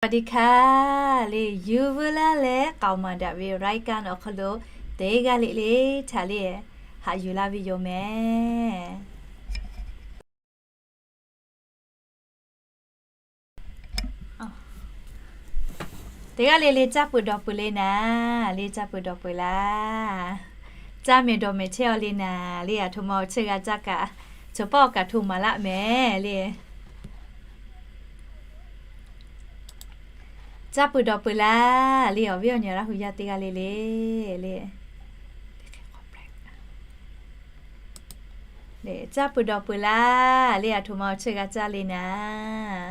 สวัสดีค่ะ le, yuˬ vuiˬ laˇ leh k'aoˍ maˍ daꞈ ve รายการ awˬ hk'aw lo teˇ g'aˇ le le htaꞈ le haꞈ yuˬ laˇ ve yoˬ mehˍ. Teˇ g'aˇ le le caˇ peuˬ dawˬ peuˬ le naˍ, le caˇ peuˬ dawˬ peuˬ laˇ. Caˇ mehˍ dawˬ mehˍ chehˇ-aw le naˍ, le aˬ htoꞈ ma awˬ cheuˇ g'a caˇ kaꞈ, chaw paˆ awˬ kaꞈ hto maˍ laˆ mehˍ le. Caˇ peuˬ dawˬ peuˬ laˇ le, awˬ viˉ awˬ nyi Laˇ hu yaˇ teˇ g'aˇ le le, le, caˇ peuˬ dawˬ peuˬ laˇ le, aˬ htoꞈ ma awˬ cheuˇ g'a caˇ le naˍ.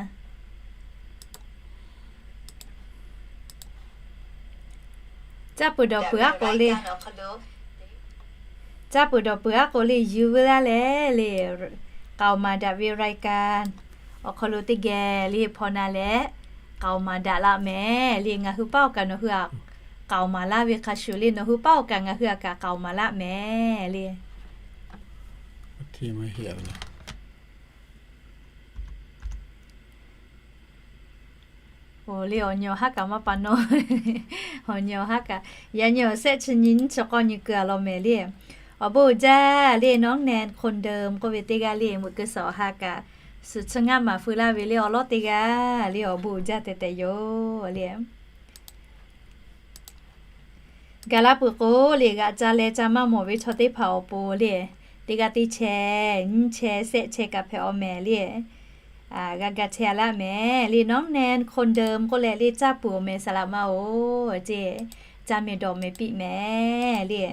Caˇ peuˬ dawˬ peuˬ aˉ k'o le, caˇ peuˬ dawˬ peuˬ aˉ k'o le yuˬ vuiˬ laˇ leh le, k'aoˍ maˍ daꞈ ve รายการ awˬ hk'aw lo teˇ geh le hpaw na leh, k'aoˍ maˍ daꞈ laˆ mehˍ le. Ngaˬ hui paˆ awˬ kaꞈ nawˬ hui htaꞈ k'aoˍ maˍ laˇ ve hk'a shuˍ le, nawˬ hui paˆ awˬ kaꞈ ngaˬ hui htaꞈ kaꞈ k'aoˍ maˍ laˆ mehˍ le. Oˬ le, awˬ nyi awˬ haˉ kaꞈ maˇ pa nawˇ. Awˬ nyi awˬ haˉ kaꞈ, yaꞈ nyi awˬ shehˆ chi nyi nyiˇ chi k'awˇ nyi keu a law mehˍ le. Awˬ bon uiˍ jaˇ le, น้องแนนคนเดิม k'oˆ ve teˇ g'aˇ le, meuꞈ keu suhˍ awˬ ha kaꞈ suhˍ chi ngaˇ maˍ feu laˇ ve le, awˬ lawˉ teˇ g'aˇ le, awˬ bon uiˍ jaˇ tehꞈ tehꞈ yoˬ le. Gaˬ la peuˬ k'o le, g'aꞈ ca leh ca maˇ mawˬ ve chaw teˇ hpaˍ awˬ pon le, teˇ g'aˇ teˇ chehˇ, nyiˇ chehˇ, shehˆ chehˇ kaꞈ hpehꞈ-aw mehˍ le. G'a ga chehˇ a laˆ mehˍ le, น้องแนนคนเดิม k'oˆ leh le, caˇ peuˬ-oˬ mehˍ saˍ laꞈ ma-oˬ ceˇ, caˇ mehˍ dawˬ mehˍ piˇ mehˍ le.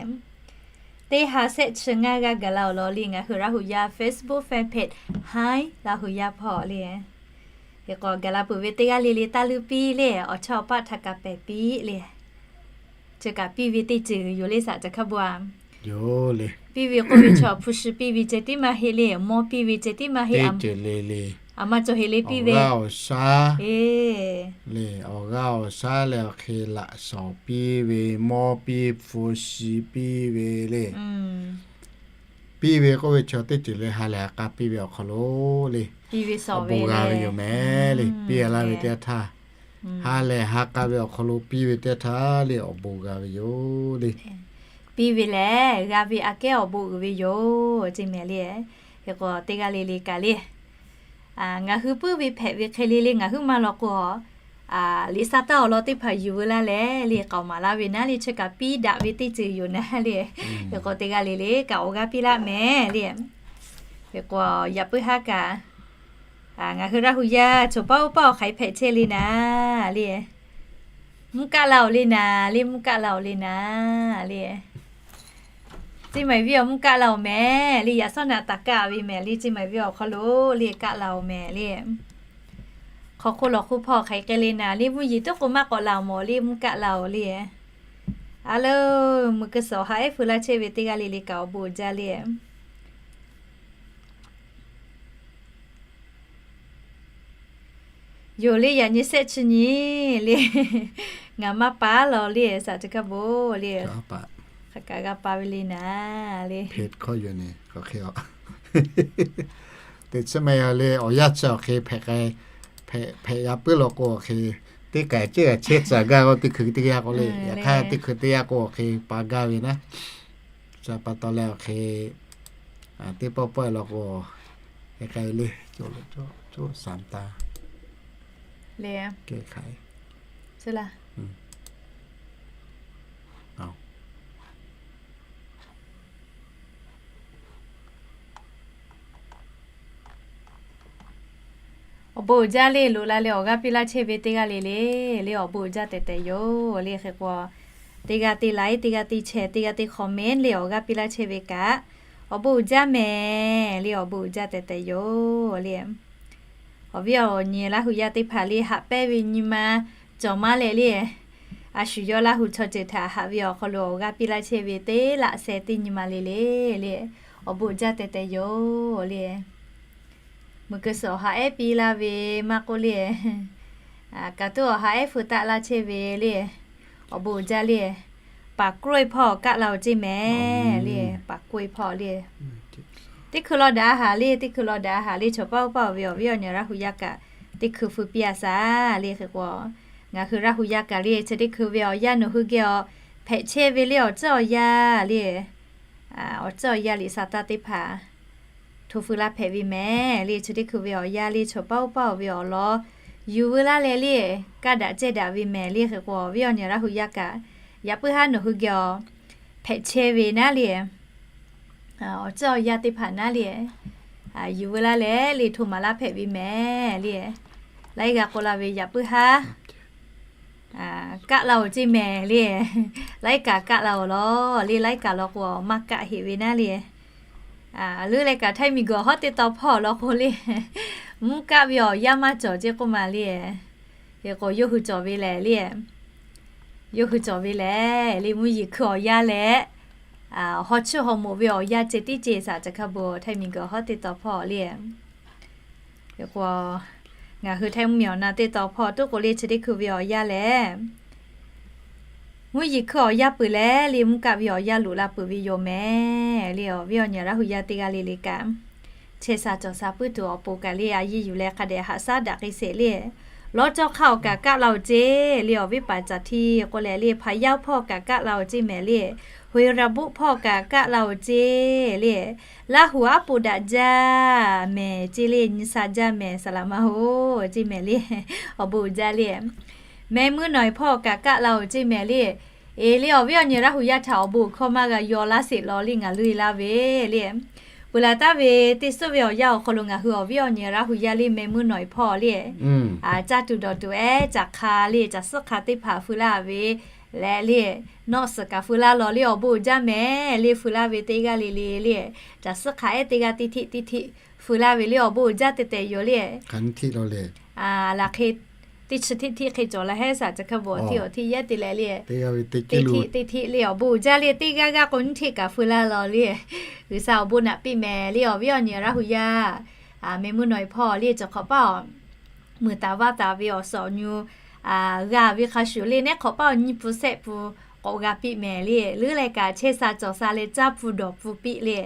Teˇ ha shehˆ chi ngaˇ g'aˇ gaˬ la-oˬ law le, ngaˬ hui Laˇ hu yaˇ Facebook fan page Hi Laˇ hu yaˇ hpawˇ le. Hk'e k'o gaˬ la peuˬ ve teˇ g'aˇ le le taˇ luˇ piˇ le, awˬ chawˇ awˬ paˆ htaꞈ kaꞈ pehˬ piˇ le. Chi kaꞈ piˇ ve teˇ ceuˬ yoˬ le, saˍ ca hkaˇ bon a. Piˇ ve k'oˆ ve chaw hpu shi piˇ ve ceh tiˉ maˇ heˆ le, mawˇ piˇ ve ceh tiˉ maˇ heˆ, aˬ ma cawˬ heˍ le piˇ ve. Awˬ g'aˇ awˬ shaˉ le, awˬ g'aˇ awˬ shaˉ leh awˬ hk'e laꞈ shawnˍ piˇ ve, mawˇ piˇ, hpu shi piˇ ve le. Piˇ ve k'oˆ ve chaw teˇ ceuˬ le ha lehˬ ha k'a piˇ ve awˬ hk'aw lo le, awˬ bon g'a ve yoˬ mehˍ le. Piˇ laˇ ve teˇ htaˇ, ha lehˬ ha k'a ve awˬ hk'aw lo piˇ ve teˇ htaˇ le, awˬ bon g'a ve yoˬ le. Piˇ ve lehˬ g'a ve aꞈ kehˉ awˬ bon uiˍ ve yoˬ ceˇ mehˍ le. Hk'e k'o teˇ g'aˇ le le kaꞈ le, ngaˬ hui puiˉ ve hpehꞈ ve hk'e le le ngaˬ hui maˇ law k'o, liꞈ sha taˇ awˬ lawn teˇ hpaˍ yuˬ veu laˇ leh le, k'aoˍ maˍ laˇ ve naˉ le, chi kaꞈ piˇ daꞈ ve teˇ ceuˬ yoˬ naˉ le. Hk'e k'o teˇ g'aˇ le le kaꞈ awˬ g'aˇ piˇ laˇ mehˍ le. Hk'e k'o yaꞈ puiˉ haˉ kaꞈ, ngaˬ hui Laˇ hu yaˇ chaw paˆ oˇ paˆ awˬ hk'aˬ hk'e hpehꞈ chehˇ le naˉ le, mvuhˇ kaˆ la-oˬ le naˉ le, mvuhˇ kaˆ la-oˬ le naˉ le. Ceˇ maˬ viˇ awˬ mvuhˇ kaˆ la-oˬ mehˍ le, yaꞈ shawˉ naꞈ taˍ kaˆ ve mehˍ le, ceˇ maˬ viˇ awˬ hk'aw lo le kaˆ la-oˬ mehˍ le. Hk'aw hk'oˆ lawˬ hk'oˆ hpawˇ hk'aˬ hk'e le naˉ le, mvuhˇ yeˬ toˉ k'o maˇ k'awꞈ la-oˬ mawˬ le, mvuhˇ kaˆ la-oˬ le. A le, meuꞈ keu suhˍ awˬ ha ehˉ feu laˇ chehˇ ve teˇ g'aˇ le le kaꞈ awˬ bon uiˍ jaˇ le. Yoˬ le, yaꞈ nyi shehˆ chi nyi le, ngaˬ maˇ pa law le, saˍ ca hkaˇ bon le, hk'aˬ kaꞈ g'a pa ve le naˉ le. Teˇ chi maˇ yaw le, awˬ yanˇ chi awˬ hk'e hpehꞈ yaꞈ puiˉ law k'o awˬ hk'e, teˇ k'ai ceˇ g'a chehˇ tcuh gaˇ k'o teˇ hkui teˇ yanˇ k'o le, yaꞈ hk'aˇ teˇ hkui teˇ yanˇ k'o awˬ hk'e pa gaˇ ve naˉ. Ca pa taw leh awˬ hk'e, teˇ pawˆ pawˆ law k'o, hk'e k'ai le, coˇ saˍ taˍ le, kehˬ hk'aˬ e. Awˬ bon uiˍ jaˇ le, loꞈ la leh awˬ g'aˇ piˇ laˇ chehˇ ve teˇ g'aˇ le le, le awˬ bon uiˍ jaˇ tehꞈ tehꞈ yoˬ le. Hk'e k'o, teˇ g'aˇ teˇ like, teˇ g'aˇ teˇ share, teˇ g'aˇ teˇ comment le awˬ g'aˇ piˇ laˇ chehˇ ve kaꞈ, awˬ bon uiˍ jaˇ mehˍ le, awˬ bon uiˍ jaˇ tehꞈ tehꞈ yoˬ le. Awˬ viˉ awˬ nyi Laˇ hu yaˇ teˇ hpaˍ le haꞈ pehnˇ ve nyi ma cawˬ maˇ leh le, a shu yawˇ Laˇ hu chaw ceuˬ htaꞈ haꞈ ve awˬ hk'aw lo awˬ g'aˇ piˇ laˇ chehˇ ve teˇ laꞈ sheh teˇ nyi ma le le, le awˬ bon uiˍ jaˇ tehꞈ tehꞈ yoˬ le. Meuꞈ keu suhˍ awˬ ha ehˉ piˇ laˇ ve maˇ k'oˆ le, kaꞈ tuˉ awˬ ha ehˉ feu taˆ laˇ chehˇ ve le, awˬ bon uiˍ jaˇ le. Paˍ k'oˆ-e hpawˇ kaˆ la-oˬ ceˇ mehˍ le, paˍ k'oˆ-e hpawˇ le. Teˇ hkui law daꞈ haˍ le, teˇ hkui law daꞈ haˍ le, chaw paˆ oˇ paˆ ve awˬ viˉ awˬ nyi Laˇ hu yaˇ kaꞈ teˇ hkui feu piˇ a shaˍ le. Hk'e k'o, ngaˬ hui Laˇ hu yaˇ kaꞈ le, chi teˇ hkui ve awˬ yanˇ nawˬ hui geh awˬ hpehꞈ chehˇ ve le awˬ tcuhˉ awˬ yanˇ le, awˬ tcuhˉ awˬ yanˇ liꞈ sa taˇ teˇ hpaˍ hto feu laˇ hpehꞈ ve mehˍ le. Chi teˇ hkui ve awˬ yanˇ le, chaw paˉ oˇ paˉ oˬ ve awˬ lawn yuˬ veu laˇ leh le, kaˇ daꞈ cehˇ daꞈ ve mehˍ le. Hk'e k'o, awˬ viˉ awˬ nyi Laˇ hu yaˇ kaꞈ, yaꞈ puiˉ haˉ nawˬ hui geh awˬ hpehꞈ chehˇ ve naˉ le, awˬ tcuhˉ awˬ yanˇ teˇ hpaˍ naˉ le, yuˬ veu laˇ leh le, hto maˍ laˇ hpehꞈ ve mehˍ le. Laiˉ g'a k'oˆ la ve, yaꞈ puiˉ haˉ kaˆ la-oˬ ceˇ mehˍ le. Laiˉ kaꞈ kaˆ la-oˬ lawˬ le. Laiˉ kaꞈ law k'o, maˇ kaˆ heꞈ ve naˉ le. Leuˉ leh kaꞈ, htaiˇ miˬguiˬ hawˉ teˇ taw hpawˇ law k'o le, mvuhˇ kaˆ ve awˬ yanˇ maˇ cawˬ ceˇ k'oˆ ma le. Hk'e k'o, yawˇ hui cawˬ ve lehˬ le, yawˇ hui cawˬ ve lehˬ le, mvuhˇ yeˬ hkui awˬ yanˇ leh, haw chiˇ haw moꞈ ve awˬ yanˇ ceh tiˉ ceh shaˍ, caˬ hkaˇ bon htaiˇ miˬguiˬ hawˉ teˇ taw hpawˇ le. Hk'e k'o, ngaˬ hui htaiˇ mvuhˇmiˬ awˬ na teˇ taw hpawˇ toˉ k'o le, chi teˇ hkui ve awˬ yanˇ lehˬ, mvuhˇ yeˬ hkui awˬ yanˇ peuˬ leh le, mvuhˇ kaˆ ve awˬ yanˇ loꞈ la peuˬ ve yoˬ mehˍ le. Awˬ viˉ awˬ nyi Laˇ hu yaˇ teˇ g'aˇ le le kaꞈ, chehˇ sha cawˬ sha puiˉ tuˬ awˬ pon kaꞈ le, a yiˇ yuˬ leh hk'a dehꞈ haꞈ shaˉ daꞈ k'ai sheˍ le. Lawˇ cawˇ hk'aˇ awˬ kaꞈ kaˆ la-oˬ ceˇ le. Awˬ viˉ paˍ caˬ htiˇ k'oˆ leh le, hpaˍ yaˇ hpawˇ kaꞈ kaˆ la-oˬ ceˇ mehˍ le. Hoꞈ raˍ boˆ hpawˇ kaꞈ kaˆ la-oˬ ceˇ le. Laˇ hu aˉ poꞈ daꞈ jaˇ mehˍ ceˇ le, nyi sha jaˇ mehˍ, saˍ laꞈ ma hoꞈ ceˇ mehˍ le. Awˬ bon uiˍ jaˇ le. Meh muiˉ nawˬ-eˬ hpawˇ kaꞈ kaˆ la-oˬ ceˇ mehˍ le. Eˬ le, awˬ viˉ awˬ nyi Laˇ hu yaˇ htaꞈ awˬ bon hkawˇ maˇ g'a yaw laˇ sheˍ law le, ngaˬ lui laˇ ve le. Peuˬ laˬ taˍ ve teˇ suhˉ ve awˬ yanˇ awˬ hk'aw lo ngaˬ hui awˬ viˉ awˬ nyi Laˇ hu yaˇ le, meh muiˉ nawˬ-eˬ hpawˇ le, caˇ tuˬ dawˬ tuˬ ehˉ, caˬ hk'a le, caˬ suhˉ hk'a teˇ hpaˍ feu laˇ ve leh le, nawˆ suhˍ kaꞈ feu laˇ law le, awˬ bon uiˍ jaˇ mehˍ le. Feu laˇ ve teˇ g'aˇ le le le, caˬ suhˉ hk'a ehˉ teˇ g'aˇ teˇ hteˆ teˇ hteˆ feu laˇ ve le, awˬ bon uiˍ jaˇ tehꞈ tehꞈ yoˬ le. Laˬ hk'e teˇ chi hteˆ hteˆ hk'e cawˬ la hehˉ shaˍ, caˬ hkaˇ bon awˬ hteˆ awˬ hteˆ yehˉ te leh le, teˇ hteˆ teˇ hteˆ le, awˬ bon uiˍ jaˇ le. Teˇ g'aˇ g'aˇ k'o nyiˇ hteˆ kaꞈ feu laˇ law le. G'uiˬ sha awˬ bon naꞈ piˇ mehˍ le, awˬ viˉ awˬ nyi Laˇ hu yaˇ. Meh muiˉ nawˬ-eˬ hpawˇ le, cawˬ hk'awꞈ paˇ awˬ meuˍ taˍ vaˇ taˍ ve awˬ suhˍ awˬ nyu g'a ve hk'a shuˍ le, neˉ hk'awꞈ paˇ awˬ nyi pun shehˆ pun k'awꞈ g'a piˇ mehˍ le. Leuˉ leh kaꞈ chehˇ sha cawˬ sha leh caˇ pun dawˬ pun piˇ le.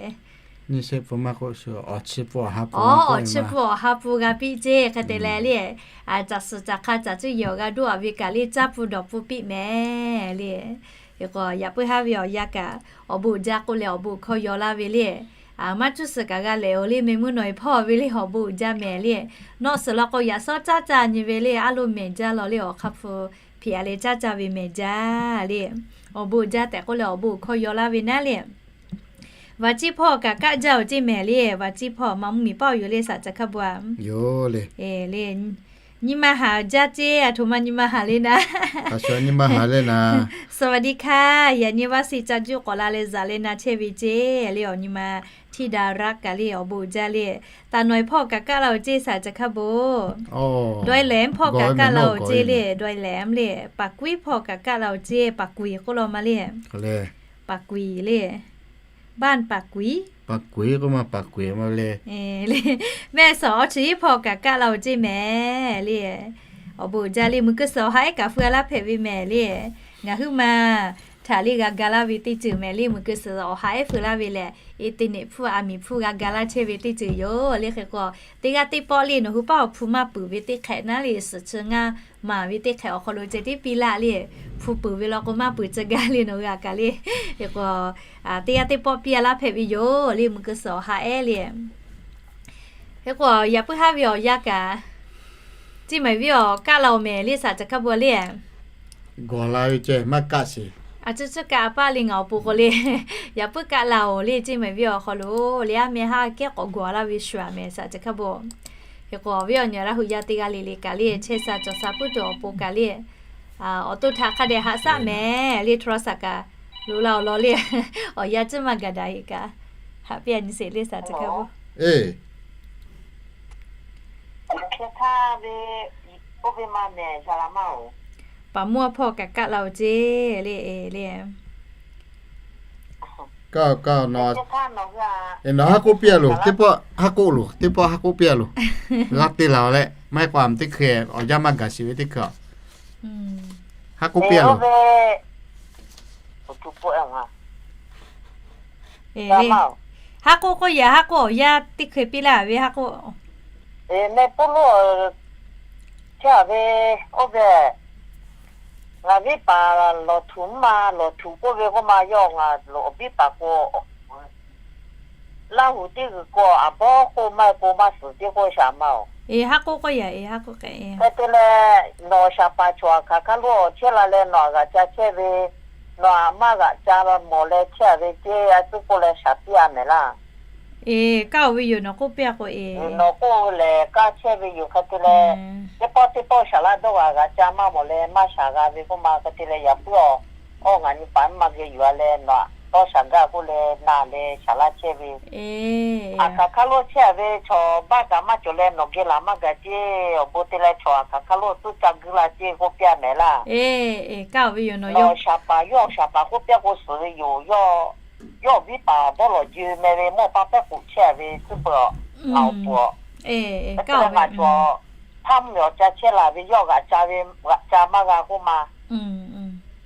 Nyi shehˆ pun maˇ k'oˆ shuˍ, awˬ chiˇ pun awˬ ha pun, awˬ chiˇ pun awˬ ha pun g'a piˇ ceˇ. Hk'e te leh le, caˬ suhˍ caˬ hk'a caˬ cuˇ yiˍ awˬ g'a doˆ a ve kaꞈ le, caˇ pun dawˬ pun piˇ mehˍ le. Hk'e k'o, yaꞈ puiˉ haˉ ve awˬ yanˇ kaꞈ awˬ bon uiˍ jaˇ k'oˆ leh awˬ bon hkawˇ yaw laˇ ve le. Maˇ cuˇ suhˍ kaꞈ g'a lehˬ oˬ le, meh muiˉ nawˬ-eˬ hpawˇ ve le, awˬ bon uiˍ jaˇ mehˍ le. Nawˆ suhˍ law k'o, yaꞈ shawˉ caˇ caˇ nyi ve le, aˉ lo mehˍ jaˇ law le, awˬ hk'aˇ hpu hpiꞈ a leh caˇ caˇ ve mehˍ jaˇ le. Awˬ bon uiˍ jaˇ tehꞈ k'oˆ leh awˬ bon hkawˇ yaw laˇ ve naˉ le. Vaˍ ciˇ hpawˇ kaꞈ kaˆ jaˇ-oˬ ceˇ mehˍ le. Vaˍ ciˇ hpawˇ maˇ mvuhˇ miˬ paˆ-oˬ yoˬ le shaˍ, caˬ hkaˇ bon a. Yoˬ le. Nyi ma haˍ jaˇ ceˇ, aˬ htoꞈ ma nyi ma haˍ le naˍ. สวัสดีค่ะ yaꞈ nyi vaˇ si ca juˇ k'awꞈ la leh zaꞈ leh na chehˇ ve ceˇ le, awˬ nyi ma htiˇ daꞈ raˆ kaꞈ le, awˬ bon uiˍ jaˇ le. Taˍ nawˬ-eˬ hpawˇ kaꞈ kaˆ la-oˬ ceˇ shaˍ, caˬ hkaˇ bon. Dawˇ-e lehˬ mvuhˇ hpawˇ kaꞈ kaˆ la-oˬ ceˇ le, dawˇ-e lehˬ mvuhˇ le. Paˍ kuiˉ hpawˇ kaꞈ kaˆ la-oˬ ceˇ, paˍ kuiˬ k'oˆ law ma le. Paˍ kuiˬ le. บ้านปากกุย Paˍ kuiˬ k'oˆ ma, paˍ kuiˬ ma le. Mehˆ suhˍ awˬ chi hpawˇ kaꞈ kaˆ la-oˬ ceˇ mehˍ le. Awˬ bon uiˍ jaˇ le, muiˬ keu suhˍ awˬ ha ehˉ kaꞈ feu laˇ hpehꞈ ve mehˍ le. Ngaˬ huiˉ ma htaꞈ le g'a ga laˇ ve teˇ ceuˬ mehˍ le, muiˬ keu suhˍ awˬ ha ehˉ feu laˇ ve lehˬ, internet hpfuhˇ aˬ miˍ hpfuhˇ g'a ga laˇ chehˇ ve teˇ ceuˬ yoˬ le. Hk'e k'o, teˇ g'aˇ teˇ pawˆ le nawˬ hui paˇ awˬ hpu maˇ peuˬ ve teˇ hk'ehꞈ naˉ le, suhˍ chi ngaˇ maˍ ve teˇ hk'ehꞈ awˬ hk'aw lo ceh tiˉ piˇ laˇ le. Hpu peuˬ ve law k'o maˇ peuˬ tcuh gaˇ le nawˬ hui aꞈ kaꞈ le. Hk'e k'o, teˇ g'aˇ teˇ pawˆ piˇ laˇ hpehꞈ ve yoˬ le, muiˬ keu suhˍ awˬ ha ehˉ le. Hk'e k'o, yaꞈ puiˉ haˉ ve awˬ yanˇ kaꞈ, Ceˇ mehˍ viˉ awˬ kaˆ la-oˬ mehˍ le shaˍ, caˬ hkaˇ bon le. Gawˬ la ve ceh maˇ kaˆ sheˍ. A cuˇ cuˇ kaˆ a paˇ le ngaˬ awˬ pon k'o le, yaꞈ puiˉ kaˆ la-oˬ le, Ceˇ mehˍ viˉ awˬ hk'aw lo le, aˉ meh haˉ kehˉ k'awꞈ gawˬ laˇ ve shuˍ a mehˍ shaˍ, caˬ hkaˇ bon. Hk'e k'o, awˬ viˉ awˬ nyi Laˇ hu yaˇ teˇ g'aˇ le le kaꞈ le, chehˇ sha cawˬ sha puiˉ tuˬ awˬ pon kaꞈ le, awˬ to htaꞈ hk'a dehꞈ haꞈ shaˆ mehˍ le, โทรศัพท์ kaꞈ loꞈ la awˬ lawn le, awˬ yanˇ cuˉ maˇ gaˬ daꞈ heˆ kaꞈ, haꞈ piˇ a nyi sheˍ le shaˍ, caˬ hkaˇ bon. Paˍ mawˇ hpawˇ kaꞈ kaˆ la-oˬ ceˇ le, le. Kaˆ kaˆ, nawˬ haˉ k'oˆ piˇ a loˬ, teˇ pawˆ haˉ k'oˆ loˬ, teˇ pawˆ haˉ k'oˆ piˇ a loˬ. G'a te laˬ-oˬ leh, maˇ heˆ k'o a teˇ hk'e awˬ jaˇ maˇ gaˬ sheˍ ve teˇ hkui a. Haˉ k'oˆ piˇ a loˬ. Haˉ k'oˆ k'oˆ yaꞈ, haˉ k'oˆ awˬ yanˇ teˇ hkui piˇ laˇ ve haˉ k'oˆ. Meh pawˆ lo, Chehˇ a ve, oˇ ve, ngaˬ viˉ paˍ lawˬ htuꞈ mvuhˇ ma lawˬ htuꞈ k'oˆ ve k'oˆ ma, yawˇ ngaˬ lawˬ viˉ paˍ k'o, Laˇ huˍ teˇ g'uiˬ k'o, aˬ bawˇ k'oˆ maˇ k'o maˇ suhˍ tiˉ k'oˆ shaˍ ma-oˬ. Hk'e te leh, nawˬ shaˍ paˍ chaw aˬ hkaˍ hk'aˇ lo chehˇ la leh nawˬ aꞈ g'aꞈ ca chehˇ ve, nawˬ aꞈ maˇ g'aꞈ ca mawˬ leh chehˇ a ve ceˇ, a tcuhˉ k'oˆ leh shaˍ piˇ a mehˍ laˇ. Nawˬ k'oˆ lehˬ kaˇ chehˇ ve yoˬ. Hk'e te leh, teˇ pawˆ teˇ pawˆ shaˍ laˇ dawˇ g'a g'aꞈ ca maˇ mawˬ leh maˇ shaˍ g'a ve k'oˆ ma, hk'e te leh yaꞈ puiˉ awˬ, awˬ ngaˬ nyi paˍ maˇ geh yuˬ a leh nawˬ aꞈ tawˇ shaˍ gaˇ k'oˆ leh na leh shaˍ laˇ chehˇ ve aˬ hkaˍ hk'aˇ lo chehˇ a ve chaw baˆ kaꞈ maˇ cawˬ leh nawˬ geh laˬ maˇ gaˬ ceˇ. Awˬ bon te leh chaw aˬ hkaˍ hk'aˇ lo tcuhˉ ca guiˇ la ceˇ k'oˆ piˇ a mehˍ laˇ. Nawˬ shaˍ paˍ yawˇ shaˍ paˍ k'oˆ piˇ k'o suhˍ ve yoˬ. Yawˇ viˉ paˍ bawˇ lawˬ ji meh ve mawˇ paˇ pehˉ k'oꞈ chehˇ a ve tcuhˉ peuˬ ngaˬ awˬ pon. Hk'e te leh ngaˬ chaw htaˇ mvuhˇ miˬ awˬ ca chehˇ la ve yawˇ g'aꞈ ca ve, g'aꞈ ca maˇ g'a k'oˆ ma.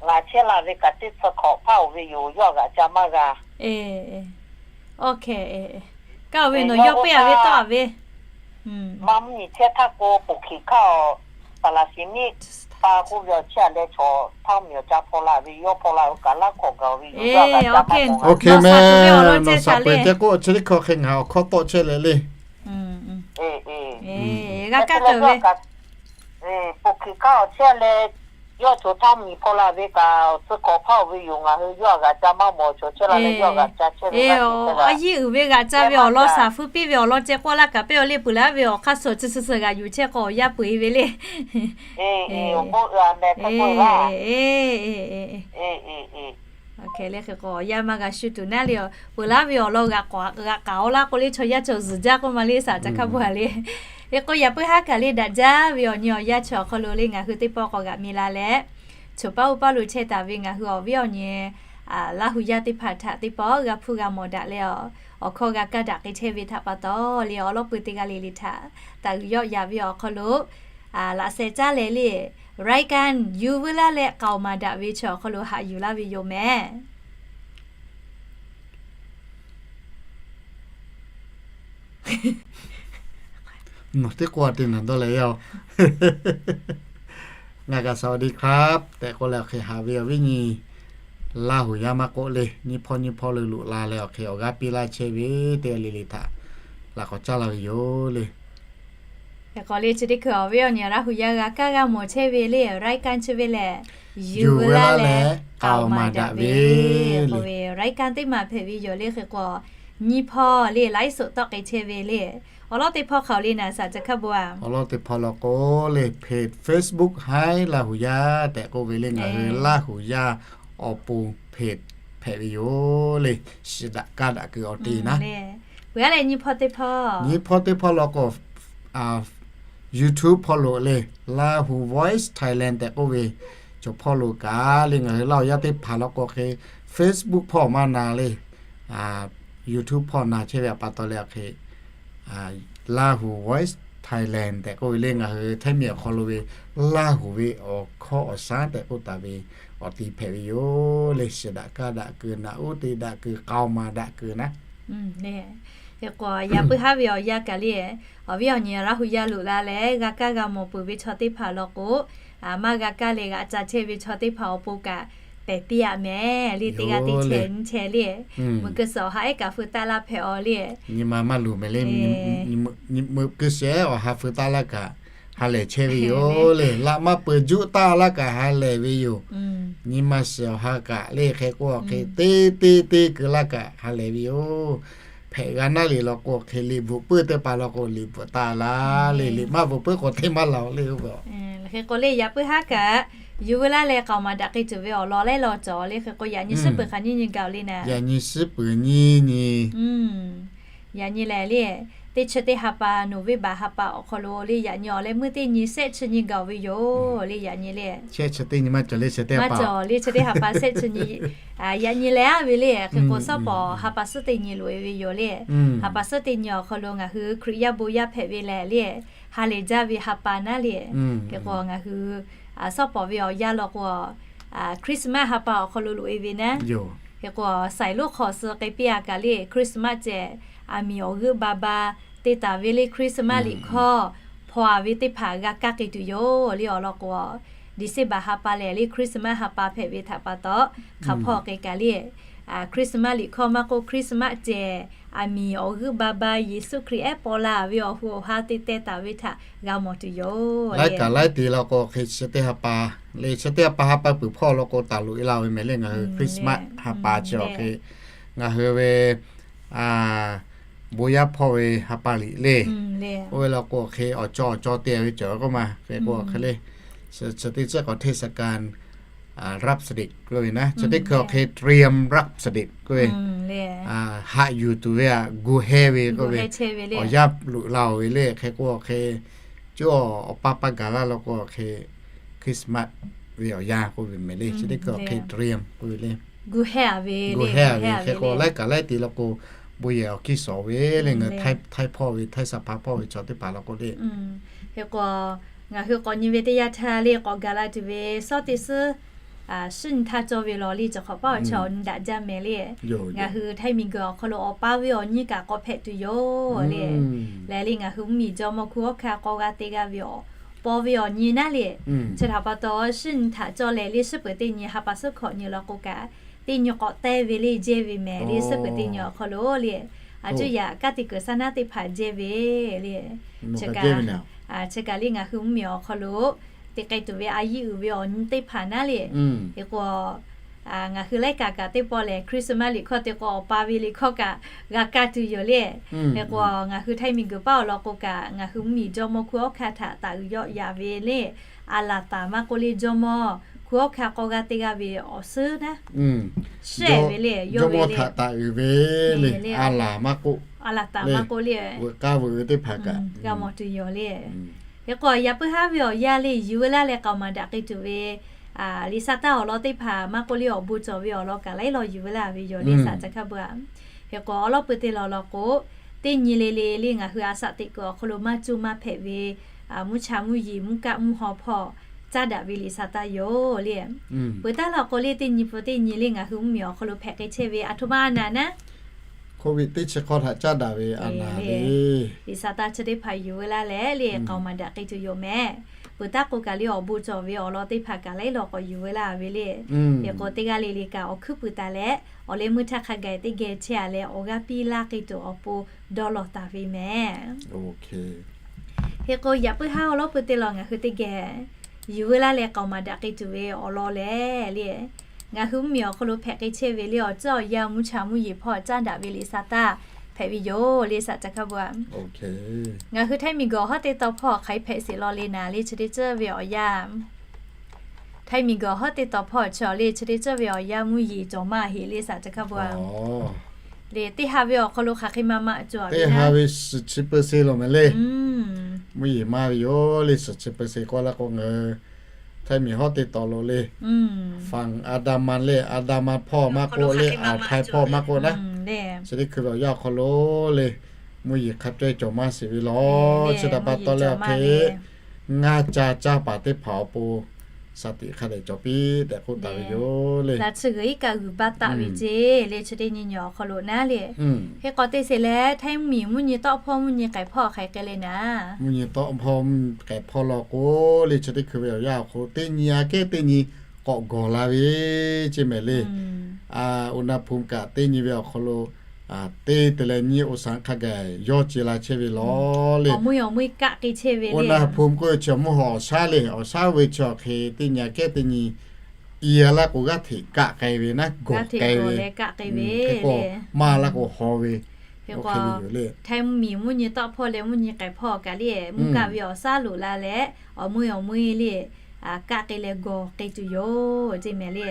Ngaˬ chehˇ la ve kaꞈ teˇ tcuh hkawꞈ hpaˇ oˬ ve yoˬ, yawˇ g'aꞈ ca maˇ g'a. Kaˇ ve nawˬ yawˇ peuˬ a ve tawˆ a ve, maˇ mvuhˇ miˬ chehˇ htaˇ k'o, poˬ hkiˬ hkaˇ awˬ, paˍ laˍ shiˍ miˇ pa k'oˆ ve awˬ chehˇ a leh chaw htaˇ mvuhˇ miˬ awˬ ca hpaw la ve, yawˇ hpaw la ve kaꞈ laˇ hkawꞈ gaˬ ve yoˬ. Oˇ hk'e mehˍ, nawˬ shaˍ peuˬ ceh k'o, chi teˇ hkawˇ hk'e ngaˬ awˬ hkawˇ tawˆ chehˇ leh le. G'a kaˇ tuˬ ve poˬ hkiˬ hkaˇ awˬ chehˇ leh, yawˇ chaw htaˇ mvuhˇ miˬ hpaw la ve kaꞈ tcuh hkawꞈ hpaˇ oˬ ve yoˬ. Ngaˬ hui yawˇ g'aꞈ ca maˇ mawˬ, chaw chehˇ la leh yawˇ g'aꞈ ca chehˇ ve, awˬ a yiˇ uiˍ ve g'aꞈ ca ve awˬ lawn, shaˍ fuiˉ piˇ ve awˬ lawn ceh k'oˆ laˇ kaꞈ pehˇ aw le, peuˬ laˇ ve awˬ hk'aˇ suhˍ chi suhˍ suhˍ g'aꞈ yuˬ chehˇ k'o awˬ yaˇ peu eˬ ve le. Hk'e le hk'e k'o awˬ yaˇ maˇ g'a shu tuˬ naˉ le, peuˬ laˇ ve awˬ lawn g'aꞈ k'aˍ awˬ laˇ k'o le, chaw yaˇ cawˬ zuhˬ jaˇ k'oˆ ma le, shaˍ ca hk'a bvuhˬ a le. Hk'e k'o yaꞈ puiˉ haˉ kaꞈ le daꞈ jaˇ ve awˬ nyi awˬ yaˇ chi awˬ hk'aw lo le ngaˬ hui teˇ pawˆ k'awꞈ g'aꞈ mi la leh, choˬ paˉ uˉ paˉ lo chehˇ taˍ ve ngaˬ hui awˬ viˉ awˬ nyi Laˇ huˍ yaˇ teˇ hpaˍ htaꞈ teˇ pawˆ g'a hpuˇ g'a mawˬ daꞈ leh, awˬ hkawˇ g'a kaˇ daꞈ k'ai chehˇ ve htaꞈ pa taw le, awˬ lawn pui teˇ g'aˇ le le htaꞈ taˍ uiˍ yawˆ yaꞈ ve awˬ hk'aw lo laꞈ sheh caˉ leh le, รายการ yuˬ veu laˇ leh k'aoˍ maˍ daꞈ ve chi awˬ hk'aw lo haꞈ yuˬ laˇ ve yoˬ mehˍ. Nawˬ teˇ k'oˆ a te naˍ dawˇ leh yaˇ-oˬ. Ngaˬ kaꞈ สวัสดีครับ tehꞈ k'oˆ leh awˬ hk'e haꞈ ve awˬ viˉ nyi Laˇ huˍ yaˇ maˇ k'oˆ le, nyiˇ hpawˇ nyiˇ hpawˇ lo loꞈ la leh awˬ hk'e awˬ g'aˇ piˇ laˇ chehˇ ve teˇ g'aˇ le le htaꞈ laꞈ k'awꞈ caˇ la ve yoˬ le. Hk'e k'o le chi teˇ hkui awˬ viˉ awˬ nyi Laˇ huˍ yaˇ g'a kaˇ g'a mawˬ chehˇ ve le รายการ chi ve lehˬ, yuˬ veu laˇ leh k'aoˍ maˍ daꞈ ve k'oˆ ve รายการ teˇ maˬ hpehꞈ ve yoˬ le. Hk'e k'o nyiˇ hpawˇ le ไลฟ์สด tawˆ k'ai chehˇ ve le, awˬ lawn teˇ hpawˇ hk'aˬ le naˍ shaˍ ca hk'a bvuhˬ a. Awˬ lawn teˇ hpawˇ law k'o le, เพจ Facebook Hi Laˇ huˍ yaˇ tehꞈ k'oˆ ve le, ngaˬ hui Laˇ huˍ yaˇ awˬ pon เพจ hpehꞈ ve yoˬ le. Shiˍ daꞈ kaˇ daꞈ kuiˬ awˬ te naˉ. Peuˬ a leh nyiˇ hpawˇ teˇ hpawˇ, nyiˇ hpawˇ teˇ hpawˇ law k'o YouTube hpawˇ lo le, Lahu Voice Thailand tehꞈ k'oˆ ve cawˬ hpawˇ lo kaꞈ le ngaˬ hui Laˇ huˍ yaˇ teˇ hpaˍ law k'o hk'e Facebook hpawˇ maˇ na le, YouTube hpawˇ na chehˇ ve pa taw leh awˬ hk'e Lahu Voice Thailand tehꞈ k'oˆ ve le ngaˬ hui Htaiˇ miˬ awˬ hk'aw lo ve Laˇ huˍ ve awˬ hkawˇ awˬ shaˉ tehꞈ k'oˆ taˍ ve awˬ ti hpehꞈ ve yoˬ le. Shiˍ daꞈ kaˇ daꞈ kuiˬ, naꞈ uˉ te daꞈ kuiˬ, k'aoˍ maˍ daꞈ kuiˬ naˉ. Hk'e k'o yaꞈ puiˉ haˉ ve awˬ yaˇ kaꞈ le, awˬ viˉ awˬ nyi Laˇ huˍ yaˇ loꞈ la leh g'a kaˇ g'a mawˬ peuˬ ve chaw teˇ hpaˍ law k'o, maˇ g'a kaˇ leh g'aꞈ ca chehˇ ve chaw teˇ hpaˍ awˬ pon kaꞈ pehˬ piˇ a mehˍ le. Teˇ g'aˇ teˇ chehˇ nyi chehˇ le, meuꞈ keu suhˍ awˬ ha ehˉ kaꞈ feu taˆ laˇ hpehꞈ aw le. Nyi ma maˇ luˬ mehˍ le. Meuꞈ keu suhˍ awˬ ha feu taˆ laˇ kaꞈ ha lehˬ chehˇ ve yoˬ le. Laꞈ maˇ peuˬ juˆ taˇ laˇ kaꞈ ha lehˬ ve yoˬ. Nyi ma shiˍ awˬ ha kaꞈ le hk'e k'oˆ a hk'e teˇ teˇ teˇ keu laˇ kaꞈ ha lehˬ ve yoˬ. Hpehꞈ g'a naˉ le law k'o hk'e liꞈ bvuhꞈ puiˉ teˇ hpaˍ law k'o liꞈ bvuhꞈ taˍ la le. Liꞈ maˇ bvuhꞈ puiˉ k'o teˇ maˇ laˬ le. Hk'e k'o le yaꞈ puiˉ haˉ kaꞈ yuˬ veu laˇ leh k'aoˍ maˍ daꞈ k'ai tuˬ ve awˬ lawn leh law cawˬ le. Hk'e k'o yaꞈ nyi shiˉ peuˬ hk'aˬ nyiˇ nyi gaˬ le naˍ. Yaꞈ nyi shiˉ peuˬ nyiˇ nyi. Yaꞈ nyi lehˬ le, teˇ chi teˇ ha pa November ha pa awˬ hk'aw lo le yaꞈ nyi awˬ leh meuˇ teˇ nyi shehˆ chi nyi gaˬ ve yoˬ le. Yaꞈ nyi le shehˆ chi teˇ nyi maˇ cawˬ le, chi teˇ ha pa le chi teˇ ha pa shehˆ chi nyi yaꞈ nyi leh a ve le. Hk'e k'o shawˉ pawˍ ha pa suhˉ teˇ nyi loꞈ e ve yoˬ le. Ha pa suhˉ teˇ nyi awˬ hk'aw lo ngaˬ hui Hkriꞈ yaˇ bon yaˇ hpehꞈ ve lehˬ le, ha lehˬ jaˇ ve ha pa naˉ le. Hk'e k'o ngaˬ hui shawˉ pawˍ ve awˬ yanˇ law k'o Christmas ha pa awˬ hk'aw lo loꞈ e ve naˉ. Hk'e k'o saiˍ lonˉ hk'aw suh k'ai piˇ a kaꞈ le Christmas ceh aˬ miˍ awˬ g'euˆ ba ba te taˍ ve le Christmas liꞈ hkawˇ hk'aw a ve teˇ hpaˍ g'a kaˇ k'ai tuˬ yoˬ le. Awˬ lawn k'o, December ha pa lehˬ le Christmas ha pa hpehꞈ ve htaꞈ pa taw, hk'aˬ hpawˇ k'e kaꞈ le, Christmas liꞈ hkawˇ maˇ k'oˆ, Christmas cehˬ, aˬ miˍ awˬ g'euˆ ba ba Yeˍsuˆ Hkriꞈ ehˉ paw la ve awˬ hu awˬ ha te teh taˍ ve htaꞈ g'a mawˬ tuˬ yoˬ. Laiˉ kaꞈ laiˉ te law k'o, hk'e chi teˇ ha pa le, chi teˇ ha pa ha pa peuˬ hpawˇ law k'o, taˍ loꞈ e la ve mehˍ le. Ngaˬ hui Christmas ha pa chi awˬ hk'e ngaˬ hui ve bon yaˇ hpawˇ ve ha pa liꞈ le. Oˇ ve law k'o, hk'e awˬ cawˇ awˬ cawˇ te ve cawˬ k'oˆ ma. Hk'e k'o, hk'e le, chi teˇ ceuˬ k'o เทศกาล รับเสด็จ k'oˆ ve naˉ, chi teˇ hkui awˬ hk'e เตรียมรับเสด็จ k'oˆ ve, haꞈ yuˬ tuˬ ve aꞈ gu heh ve k'oˆ ve, awˬ yanˇ loꞈ la-oˬ ve le. Hk'e k'o, hk'e cuˇ awˬ paˇ paˇ gaˬ laˇ law k'o, hk'e Christmas ve awˬ yanˇ k'oˆ ve mehˍ le. Chi teˇ hkui awˬ hk'e เตรียม k'oˆ ve le, gu heh ve le. Hk'e k'o, laiˉ kaꞈ laiˉ te law k'o, bon yehˬ awˬ hkiˇ suhˍ ve le, ngaˬ htaiˇ hpawˇ ve, htaiˇ shaˍ hpaˇ hpawˇ ve chaw teˇ hpaˍ law k'o le, hk'e k'o, ngaˬ hui k'awꞈ nyi ve teˇ yanˇ htaˇ le, k'awꞈ gaˬ la tuˬ ve suhˉ teˇ suhˉ, suhˉ nyi htaˇ cawˇ ve law le, cawˬ hk'awꞈ paˉ awˬ chawˇ awˬ nyi daꞈ jaˇ mehˍ le. Ngaˬ hui htaiˇ miˬ guiˬ awˬ hk'aw lo awˬ paˇ ve awˬ nyi kaꞈ k'awꞈ hpehꞈ tuˬ yoˬ le. Lehˬ le, ngaˬ hui mvuhˇmiˬ jawˇmawˇ hku hawˉ hkanˇ k'aw g'a te g'a ve awˬ paw ve awˬ nyi naˉ le, chi htaꞈ pa taw, suhˉ nyi htaꞈ cawˇ leh le, suhˉ peuˬ teˇ nyi ha pa suhˉ hkawꞈ nyi law k'o kaꞈ, teˇ nyi k'awꞈ teh ve le, jehˇ ve mehˍ le. Suhˉ peuˬ teˇ nyi awˬ hk'aw lo le, a cuˇ yaꞈ kaˉ te kuiˬ saˉ naˉ teˇ hpaˍ jehˇ ve le. Chi kaꞈ, chi kaꞈ le, ngaˬ hui mvuhˇmiˬ awˬ hk'aw lo te k'ai tuˬ ve a yiˇ uiˍ ve awˬ nyi teˇ hpaˍ naˉ le. Hk'e k'o, ngaˬ hui laiˉ kaꞈ kaꞈ teˇ pawˆ lehˬ, Christmas liꞈ hkawˇ te k'o, awˬ pa ve liꞈ hkawˇ kaꞈ g'a kaˇ tuˬ yoˬ le. Hk'e k'o, ngaˬ hui htaiˇ miˬ guiˬ paˉ awˬ lawn k'o kaꞈ, ngaˬ hui mvuhˇmiˬ jawˇmawˇ hku hawˉ hkanˇ htaꞈ taˍ uiˍ yawˆ yaꞈ ve le, a laˬ taˍ maˇ k'oˆ le, jawˇmawˇ hku hawˉ hkanˇ k'aw g'a te g'a ve awˬ suhˉ naˉ, shehˆ ve le, yawˇ ve le, taˍ uiˍ ve le, a laˬ maˇ k'oˆ, a laˬ taˍ maˇ k'oˆ le, veuꞈ k'aˇ veuꞈ ve teˇ hpaˍ kaꞈ g'a mawˬ tuˬ yoˬ le. Hk'e k'o, yaꞈ puiˉ haˉ ve awˬ yanˇ le, yuˬ veu laˇ leh k'aoˍ maˍ daꞈ k'ai tuˬ ve liꞈ sa taˇ awˬ lawn teˇ hpaˍ maˇ k'oˆ le, awˬ bon cawˬ ve awˬ lawn kaꞈ laiˉ law yuˬ veu laˇ ve yoˬ le, saꞈ ca hkaˇ beuꞈ. Hk'e k'o, awˬ lawn pui te law law k'o, teˇ nyi le le le ngaˬ hui a saꞈ teꞈ kuiˬ awˬ hk'aw lo maˇ cuˇ maˇ hpehꞈ ve mvuhˇ cha mvuhˇ yeˬ mvuhˇ kaˆ mvuhˇ haw hpawˇ caˇ daꞈ ve liꞈ sa taˇ yoˬ le. Peuˬ taˉ law k'o le, teˇ nyi peuˬ teˇ nyi le ngaˬ hui mvuhˇmiˬ awˬ hk'aw lo hpehꞈ k'ai chehˇ ve a htoꞈ ma a naˍ naˉ, Covid teˇ chi hk'awˇ htaꞈ caˇ daꞈ ve a naˍ le, liꞈ sa taˇ chi teˇ hpaˍ yuˬ veu laˇ leh le, k'aoˍ maˍ daꞈ k'ai tuˬ yoˬ mehˍ. Peuˬ taˉ k'o kaꞈ le, awˬ bon cawˬ ve awˬ lawn teˇ hpaˍ kaꞈ laiˉ law k'awꞈ yuˬ veu laˇ ve le. Hk'e k'o, teˇ g'aˇ le le kaꞈ awˬ hkuiˉ puiˍ taˍ leh, awˬ leh meuˇ htaˇ hk'a gaˬ teˇ geh chehˇ a leh, awˬ g'aˇ piˇ laˇ k'ai tuˬ awˬ pon dawˇ law taˍ ve mehˍ. Hk'e k'o, yaꞈ puiˉ haˉ awˬ lawn pui te law ngaˬ hui teˇ geh yuˬ veu laˇ leh k'aoˍ maˍ daꞈ k'ai tuˬ ve awˬ lawn lehˬ le, ngaˬ hui mvuhˇmiˬ awˬ hk'aw lo hpehꞈ k'ai chehˇ ve le, awˬ ceuˬ awˬ yanˇ mvuhˇ cha mvuhˇ yeˬ hpawˇ caˇ daꞈ ve liꞈ sa taˇ hpehꞈ ve yoˬ le, saꞈ ca hkaˇ beuꞈ. Ngaˬ hui htaiˇ miˬ guiˬ awˬ hawˉ teˇ taw hpawˇ hk'aˬ hk'e hpehꞈ sheˍ law le naˍ le, chi teˇ ceuˬ ve awˬ yanˇ, htaiˇ miˬ guiˬ awˬ hawˉ teˇ taw hpawˇ chi le, chi teˇ ceuˬ ve awˬ yanˇ mvuhˇ yeˬ cawˬ maˇ heˆ le, saꞈ ca hkaˇ beuꞈ. Le teˇ ha ve awˬ hk'aw lo hk'aˬ hk'e maˇ maꞈ cawˬ a ve, teˇ ha ve suhˍ chi peu se lo mehˍ le. Mvuhˇ yeˬ maˇ ve yoˬ le, suhˍ chi peu se k'oˆ laˇ k'o, ngaˬ hui htaiˇ miˬ hawˉ teˇ taw lo le, Fang Andaman le, Andaman hpawˇ maˇ k'oˆ le, Awˬ htaiˇ hpawˇ maˇ k'oˆ naˉ, chi teˇ hkui ve awˬ yanˇ awˬ hk'aw lo le, mvuhˇ yeˬ hk'a caweh cawˬ maˇ sheˍ ve law. Chi htaꞈ pa taw leh awˬ hk'e ngaˇ ca caˇ paˍ teˇ hpaˍ awˬ pon saˍ tiꞈ hk'a dehꞈ cawˬ piˇ tehꞈ k'oˆ taˍ ve yoˬ le. Laꞈ chi g'uiˬ iˉ kaˆ g'uiˬ baˆ taˆ ve ceˇ le, chi teˇ nyi nyi awˬ hk'aw lo naˉ le. Hk'e k'awꞈ te sheˍ leh, htaiˇ mvuhˇmiˬ mvuhˇ nyi tawˆ hpawˇ mvuhˇ nyi k'ehˬ hpawˇ hk'aˬ hk'e le naˍ, mvuhˇ nyi tawˆ hpawˇ mvuhˇ nyi k'ehˬ hpawˇ law k'o le, chi teˇ hkui ve awˬ yanˇ awˬ hk'aw lo teˇ nyi aꞈ kehˉ teˇ nyi k'awꞈ gawˬ la ve ceˇ mehˍ le. อุณหภูมิ kaꞈ teˇ nyi ve awˬ hk'aw lo te te leh nyi องศา hk'a gaˬ yawˇ ce la chehˇ ve law le. Awˬ na hpu k'oˆ ve chi mvuhˇ haw awˬ shaˉ le, awˬ shaˉ ve chi awˬ hk'e teˇ nyi aꞈ kehˉ teˇ nyi i a laˇ k'o g'aˇ hteꞈ kaˆ k'ai ve naˉ, gawˬ k'ai ve, hk'e k'o maˇ laˇ k'o haw ve, hk'e k'o htaiˇ mvuhˇmiˬ mvuhˇ nyi tawˆ hpawˇ leh mvuhˇ nyi k'ehˬ hpawˇ kaꞈ le, mvuhˇ kaˆ ve awˬ shaˉ loꞈ la leh awˬ meuˇ awˬ meuˇ le kaˆ k'ai leh gawˬ k'ai tuˬ yoˬ ceˇ mehˍ le.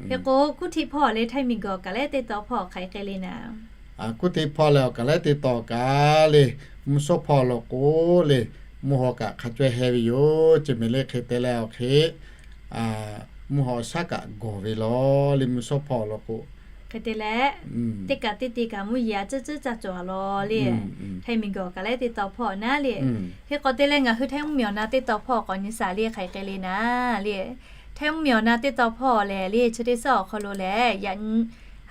Hk'e k'o, kuˇ hteˆ hpawˇ leh htaiˇ miˬ guiˬ awˬ kaˍ laiˉ teˇ taw hpawˇ hk'aˬ hk'e le naˍ, kuˇ hteˆ hpawˇ leh awˬ kaˍ laiˉ teˇ taw kaꞈ le, mvuhˇ shawˉ hpawˇ law k'o le, mvuhˇ haw kaꞈ hk'a caweh heh ve yoˬ ceˇ mehˍ le. Hk'e te leh awˬ hk'e mvuhˇ haw shaˉ kaꞈ gawˬ ve law le, mvuhˇ shawˉ hpawˇ law k'o. Hk'e te leh, teˇ kaꞈ teˇ te kaꞈ mvuhˇ yeˬ a ciˉ ciˉ caˇ cawˬ a law le. Htaiˇ miˬ guiˬ awˬ kaˍ laiˉ teˇ taw hpawˇ naˉ le. Hk'e k'awꞈ te leh ngaˬ hui htaiˇ mvuhˇmiˬ awˬ na teˇ taw hpawˇ k'awꞈ nyi shaˍ le, hk'aˬ hk'e le naˍ le. Htaiˇ mvuhˇmiˬ awˬ na teˇ taw hpawˇ lehˬ le, chi teˇ suhˉ awˬ hk'aw lo lehˬ, yaꞈ nyi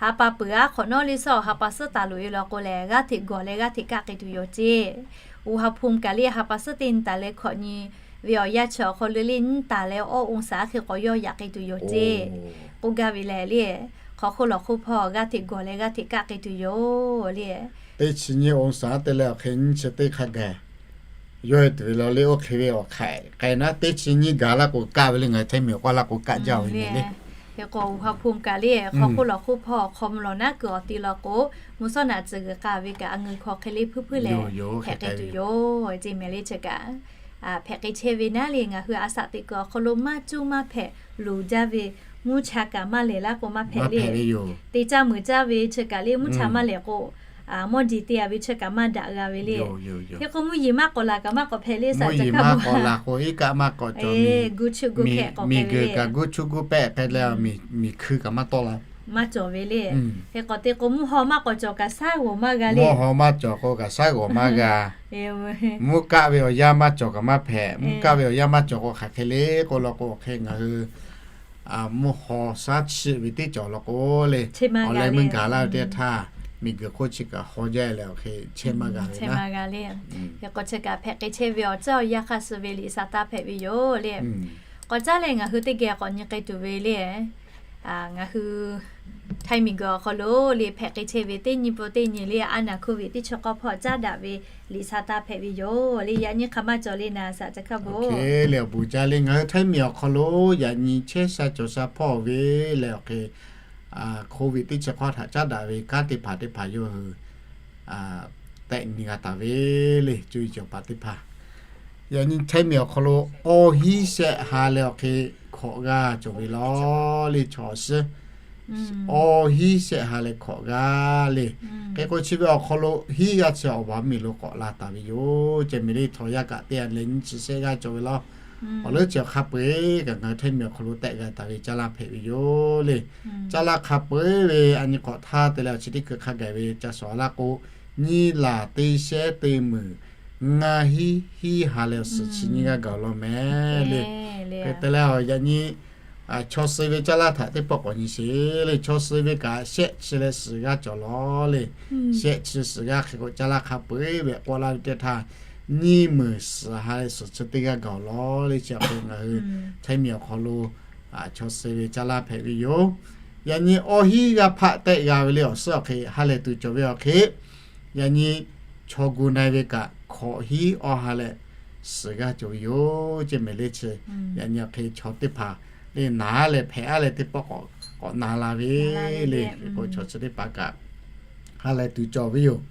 ha pa peuˬ aˉ hk'awꞈ nawˉ le suhˉ awˬ ha pa suhˉ taˍ loꞈ e law k'o lehˬ, g'aˇ hteꞈ gawˬ leh g'aˇ hteꞈ kaˆ k'ai tuˬ yoˬ ceˇ. อุณหภูมิ kaꞈ le ha pa suhˉ teˇ nyi taˍ leh hkawꞈ nyi ve awˬ yanˇ chi awˬ hk'aw lo le nyiˇ taˍ leh awˇ องศา hk'e k'awꞈ yawˇ yaꞈ k'ai tuˬ yoˬ ceˇ. K'oˆ gaˇ ve lehˬ le, hk'aw hk'oˆ lawˬ hk'oˆ hpawˇ g'aˇ hteꞈ gawˬ leh g'aˇ hteꞈ kaˆ k'ai tuˬ yoˬ le. Teˇ chi nyiˇ องศา te leh awˬ hk'e nyiˇ chi teˇ hk'a gaˬ yawˇ hui tuˬ ve la le, oˇ hk'e ve awˬ hk'aꞈ k'ai naˉ teˇ chi nyiˇ gaˬ laˇ k'o kaˆ ve le, ngaˬ hui hteˇ miˬ awˬ k'aw laˇ k'o kaˆ jaˇ ve le. Hk'e k'o, อุณหภูมิ kaꞈ le hk'aw hk'oˆ lawˬ hk'oˆ hpawˇ hk'aw mvuh lawˬ naˉ kuiˬ awˬ ti law k'o, mvuhˇ shawˉ naꞈ tcuh g'uiˬ k'ai ve kaꞈ a ngeu hk'aw hk'e le hpuiˇ hpuiˇ leh hpehꞈ k'ai tuˬ yoˬ ceˇ mehˍ le. Chi kaꞈ hpehꞈ k'ai chehˇ ve naˉ le, ngaˬ hui a shaꞈ teꞈ kuiˬ awˬ hk'aw lo maˇ cuˇ maˇ hpehꞈ loˍ jaˇ ve mvuhˇ cha kaꞈ maˇ lehˬ laˇ k'o maˇ hpehꞈ le. Te caˇ muiˬ caˇ ve chi kaꞈ le mvuhˇ cha maˇ lehˬ k'o, mawˇ jeˬ te a ve chi kaꞈ maˇ daꞈ g'a ve le. Hk'e k'o, mvuhˇ yeˬ maˇ k'awꞈ laˬ kaꞈ maˇ k'awꞈ hpehꞈ le, shaꞈ caˇ hkaˇ maˇ k'awꞈ laˬ k'o, iˉ kaˆ maˇ k'awꞈ cawˬ, gu chu gu hpehꞈ k'awꞈ miˬ guiˬ kaꞈ gu chu gu pehˆ hpehꞈ leh, miˬ hkui kaꞈ maˇ tawˆ la, maˇ cawˬ ve le. Hk'e k'awꞈ te k'o, mvuhˇ haw maˇ k'awꞈ cawˬ kaꞈ shaˉ g'awˬ maˇ g'a le. Mvuhˇ haw maˇ cawˬ k'o kaꞈ shaˉ g'awˬ maˇ g'a. Mvuhˇ kaˆ ve awˬ yanˇ maˇ cawˬ kaꞈ maˇ hpehꞈ. Mvuhˇ kaˆ ve awˬ yanˇ maˇ cawˬ k'o hk'aˬ hk'e le k'o law k'o, hk'e ngaˬ hui mvuhˇ haw shaˉ chiˆ ve teˇ cawˬ law k'o le, awˬ leh meuˇ gaˬ laˇ ve teˇ htaˇ, miˬ guiˬ hk'oˆ chi kaꞈ haw jaˇ leh awˬ hk'e chehˇ maˇ g'a ve le. Hk'e k'o chi kaꞈ hpehꞈ k'ai chehˇ ve awˬ ceuˬ awˬ yanˇ hk'aˇ suh ve liꞈ shaˍ taˇ hpehꞈ ve yoˬ le. K'awꞈ caˉ leh ngaˬ hui teˇ geh k'awꞈ nyi k'ai tuˬ ve le. Ngaˬ hui htaiˇ miˬ guiˬ awˬ hk'aw lo le hpehꞈ k'ai chehˇ ve teˇ nyi pun teˇ nyi le, a naˬ hkoˇ ve teˇ chi k'awˇ hpawˇ caˉ daꞈ ve liꞈ shaˍ taˇ hpehꞈ ve yoˬ le. Yaꞈ nyi hk'aˬ maˇ cawˬ le naˍ shaꞈ caˇ hkaˇ bo. Leh awˬ bon jaˇ le, ngaˬ hui htaiˇ miˬ awˬ hk'aw lo yaꞈ nyi chehˇ sha cawˬ sha hpawˇ ve leh awˬ hk'e hkoˇ ve teˇ chi hk'awˇ htaꞈ caˉ daꞈ ve kanˉ teˇ hpaˍ teˇ hpaˍ yawˇ hui tehꞈ nyi g'a taˍ ve le, co e cawˬ paˍ teˇ hpaˍ. Yaꞈ nyi htaiˇ miˬ awˬ hk'aw lo awˇ hiˉ shehˆ ha leh awˬ hk'e hkawꞈ g'aˇ cawˬ ve law le chaw shiˉ. Awˇ hiˉ shehˆ ha leh hkawꞈ g'aˇ le. Hk'e k'o chi ve awˬ hk'aw lo hiˉ g'aˇ chi awˬ baˬ miˬ lo k'awꞈ la taˍ ve yoˬ ceˇ mehˍ le. Htawnˍ yaˇ kaꞈ teˇ ha leh nyiˇ chi shehˆ g'aˇ cawˬ ve law. Awˬ leuˉ chi awˬ hk'a peu eˬ kaꞈ ngaˬ hui htaiˇ miˬ awˬ hk'aw lo tehꞈ g'a taˍ ve caˇ laˇ hpehꞈ ve yoˬ le. Caˇ laˇ hk'a peu eˬ ve a nyi k'awꞈ htaˇ te leh awˬ chi teˇ hkui hk'a gaˬ ve ca shawˍ laˇ k'o, nyiˇ laˬ teˇ shehˉ teˇ meunˍ ngaˇ hiˉ hiˉ ha leh awˬ suhˍ chi nyiˇ g'aˇ gaˬ law mehˍ le. Hk'e te leh yaꞈ nyi chaw suh ve caˇ laˇ htaꞈ teˇ pawˆ k'awꞈ nyi sheˍ le. Chaw suh ve kaꞈ shehˆ chi leh suhˍ g'aˇ cawˬ law le. Shehˆ chi suhˍ g'aˇ hk'e k'o caˇ laˇ hk'a peu eˬ ve k'awꞈ laˇ ve teˇ htaˇ, nyiˇ meunˍ suhˍ ha leh suhˍ chi teˇ g'aˇ gaˬ law le. Chi awˬ hk'e ngaˬ hui htaiˇ miˬ awˬ hk'aw lo chaw suh ve caˇ laˇ hpehꞈ ve yoˬ. Yaꞈ nyi awˇ hiˉ g'aˇ hpaˆ tehꞈ g'a ve le awˬ suhˉ awˬ hk'e ha lehˬ tuˬ cawˬ ve awˬ hk'e, yaꞈ nyi chaw gu na e ve kaꞈ hkawꞈ hiˉ awˇ ha leh suhˍ g'aˇ cawˬ ve yoˬ ceˇ mehˍ le chi. Yaꞈ nyi awˬ hk'e chaw teˇ hpaˍ le naˍ leh hpehꞈ a leh teˇ pawˆ k'awꞈ na la ve le. Hk'e k'o chaw chi teˇ hpaˍ kaꞈ ha lehˬ tuˬ cawˬ ve yoˬ.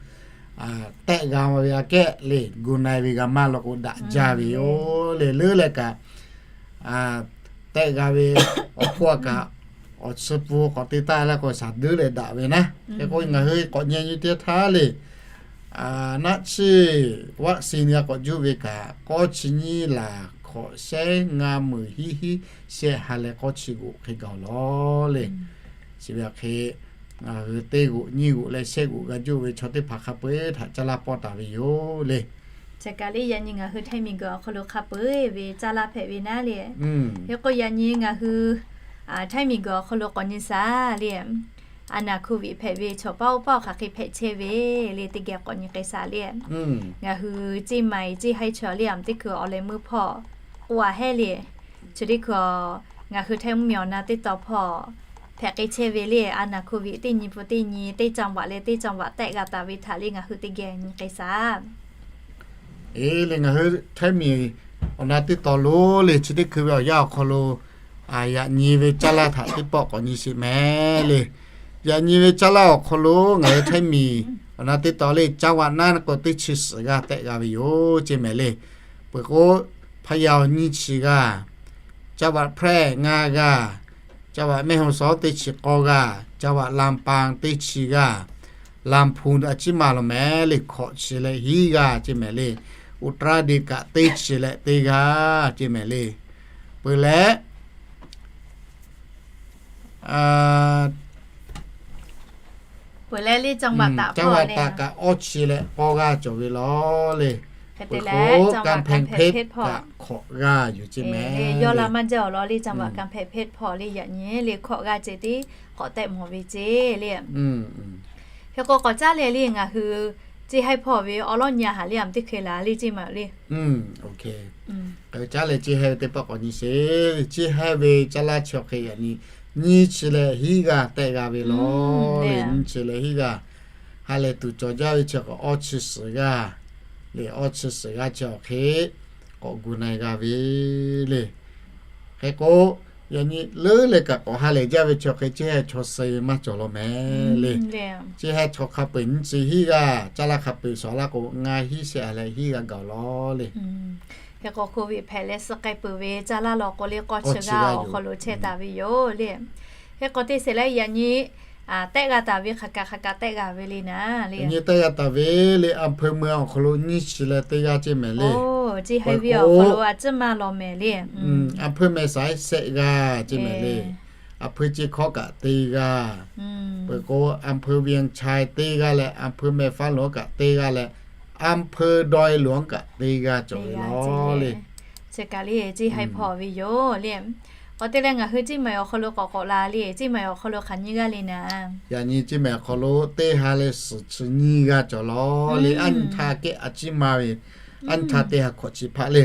Tehꞈ g'a ve aꞈ kehˉ le gu na e ve g'a maˇ law k'o daꞈ jaˇ ve yoˬ le. Leuˉ leh kaꞈ tehꞈ g'a ve awˬ hpawˇ kaꞈ awˬ chi pun k'awꞈ te taˇ laˇ k'o shaˍ duiˉ leh daꞈ ve naˉ. Hk'e k'o ngaˬ hui k'awꞈ nyi nyi teˇ htaˇ le, naˆ chiˇ vaccine g'a k'awꞈ juˇ ve kaꞈ k'awˇ chi nyiˇ laˬ hkawꞈ shehˉ ngaˇ meunˍ hiˉ hiˉ shehˆ ha leh k'awˇ chi g'oꞈ hk'e gaˬ law le. Chi ve aꞈ hk'e ngaˬ hui teˇ g'oꞈ nyiˇ g'oꞈ leh shehˆ g'oꞈ g'a juˇ ve chaw teˇ hpaˍ hk'a peu eˬ htaꞈ caˇ laˇ pawˆ taˍ ve yoˬ le. Chi kaꞈ le yaꞈ nyi ngaˬ hui htaiˇ miˬ guiˬ awˬ hk'aw lo hk'a peu eˬ ve caˇ laˇ hpehꞈ ve naˉ le. Hk'e k'o yaꞈ nyi ngaˬ hui htaiˇ miˬ guiˬ awˬ hk'aw lo k'awꞈ nyi shaˍ le, a naˬ hkoˇ ve hpehꞈ ve chaw paˇ oˇ paˇ awˬ hk'aˬ hk'e hpehꞈ chehˇ ve le teˇ geh k'awꞈ nyi k'ai shaˍ le. Ngaˬ hui ceˇ ma e ceˇ haiˉ chaw le aˬ teˇ hkui awˬ leh meuˇ hpawˇ k'oˆ a hehˉ le. Chi teˇ hkui ngaˬ hui htaiˇ mvuhˇ miˬ awˬ na teˇ taw hpawˇ hpehꞈ k'ai chehˇ ve le, a naˬ hkoˇ ve teˇ nyi pun teˇ nyi teˇ caˇ vaꞈ leh teˇ caˇ vaꞈ tehꞈ g'a taˍ ve htaꞈ le ngaˬ hui teˇ geh nyi k'ai shaˍ. Eˬ le ngaˬ hui htaiˇ miˬ awˬ na teˇ taw lo le chi teˇ hkui ve awˬ yanˇ awˬ hk'aw lo yaꞈ nyi ve caˇ laˇ htaꞈ teˇ pawˆ k'awꞈ nyi sheˍ mehˍ le. Yaꞈ nyi ve caˇ laˇ awˬ hk'aw lo ngaˬ hui htaiˇ miˬ awˬ na teˇ taw le caˇ vaꞈ naˉ k'o teˇ chi suhˍ g'aˇ tehꞈ g'a ve yoˬ ceˇ mehˍ le. Peuˬ k'o, Hpaˇ yaˇ awˬ nyiˇ chi g'aˇ, caˇ vaꞈ Hpehˇ ngaˇ g'aˇ, caˇ vaꞈ Mehˇ hawˬ shawˉ teˇ chi k'awˇ g'aˇ, caˇ vaꞈ Lamˍ paˍ teˇ chi g'aˇ, Lamˍ hpu a ciˉ ma lawˬ mehˍ le hkawꞈ chi leh hiˉ g'aˇ ceˇ mehˍ le. Uˍ traˇ de kaꞈ teˇ chi leh teˇ g'aˇ ceˇ mehˍ le. Peuˬ leh Peuˬ leh le caˇ vaꞈ taˍ kaꞈ awˇ chi leh k'awˇ g'aˇ cawˬ ve law le. Peuˬ k'o, Kanˇ hpehˇ hpehˇ kaꞈ hkawꞈ g'aˇ yoˬ ceˇ mehˍ. Yawˇ la maˇ jaˇ awˬ lawn le caˇ vaꞈ Kanˇ hpehˇ hpehˇ hpawˇ le yaꞈ nyi le hkawꞈ g'aˇ ceh tiˉ k'awꞈ tehꞈ mawˬ ve ceˇ le. Hk'e k'o k'awꞈ caˉ leh le ngaˬ hui Ceˇ haiˇ hpawˇ ve awˉ lawˉ nyi a haˍ le, a maˬ teˇ hk'e la le ceˇ maˬ le. Caˇ leh ceˇ haiˇ ve teˇ pawˆ k'awꞈ nyi sheˍ. Ceˇ haiˇ ve caˇ laˇ chi awˬ hk'e yaꞈ nyi nyiˇ chi leh hiˉ g'aˇ tehˆ g'a ve law le. Nyiˇ chi leh hiˉ g'aˇ ha lehˬ tuˬ cawˬ jaˇ ve chi k'awꞈ awˇ chi suhˍ g'aˇ le, awˇ chi suhˍ g'aˇ chi awˬ hk'e k'awꞈ gu na e g'a ve le. Hk'e k'o, yaꞈ nyi leuˉ leh kaꞈ k'awꞈ ha lehˬ jaˇ ve chi awˬ hk'e ceˇ haiˇ chaw suh ve maˇ cawˬ law mehˍ le. Ceˇ haiˇ chaw hk'a peu-eˬ nyiˇ chi hiˉ g'aˇ, caˇ laˇ hk'a peu-eˬ suhˍ laˇ k'o ngaˇ hiˉ shehˆ ha leh hiˉ g'aˇ gaˬ law le. Hk'e k'o, hk'oˆ ve hpehꞈ leh suh k'ai peuˬ ve caˇ laˇ law k'o le k'awˇ chi g'aˇ awˬ hk'aw lo chehˇ taˍ ve yoˬ le. Hk'e k'o, teˇ sheˍ leh yaꞈ nyi tehˆ g'a taˍ ve hk'aˬ kaꞈ hk'aˬ kaꞈ tehˆ g'a ve le naˍ le. Yaꞈ nyi tehˆ g'a taˍ ve le, อำเภอเมือง awˬ hk'aw lo nyiˇ chi leh teˇ g'aˇ ceˇ mehˍ le. Ceˇ haiˇ ve awˬ hk'aw lo a ciˉ maˇ law mehˍ le. อำเภอแม่สาย shehˆ g'aˇ ceˇ mehˍ le. อำเภอเชียงคาน kaꞈ teˇ g'aˇ. Peuˬ k'o, อำเภอเวียงชัย teˇ g'aˇ leh อำเภอแม่ฟ้าหลวง kaꞈ teˇ g'aˇ leh อำเภอดอยหลวง kaꞈ teˇ g'aˇ cawˬ ve law le. Chi kaꞈ le ceˇ haiˇ hpawˇ ve yoˬ le. K'awꞈ te leh ngaˬ hui ceˇ maˬ awˬ hk'aw lo k'awꞈ k'awꞈ la le, ceˇ maˬ awˬ hk'aw lo hk'aˬ nyiˇ g'aˇ le naˍ. Yaꞈ nyi ceˇ maˬ awˬ hk'aw lo teˇ ha leh suhˍ chi nyiˇ g'aˇ cawˬ law le. Aˉ nyi htaˇ kehˉ a ciˉ maˇ ve, aˉ nyi htaˇ teˇ ha hkawꞈ chi hpaˆ le.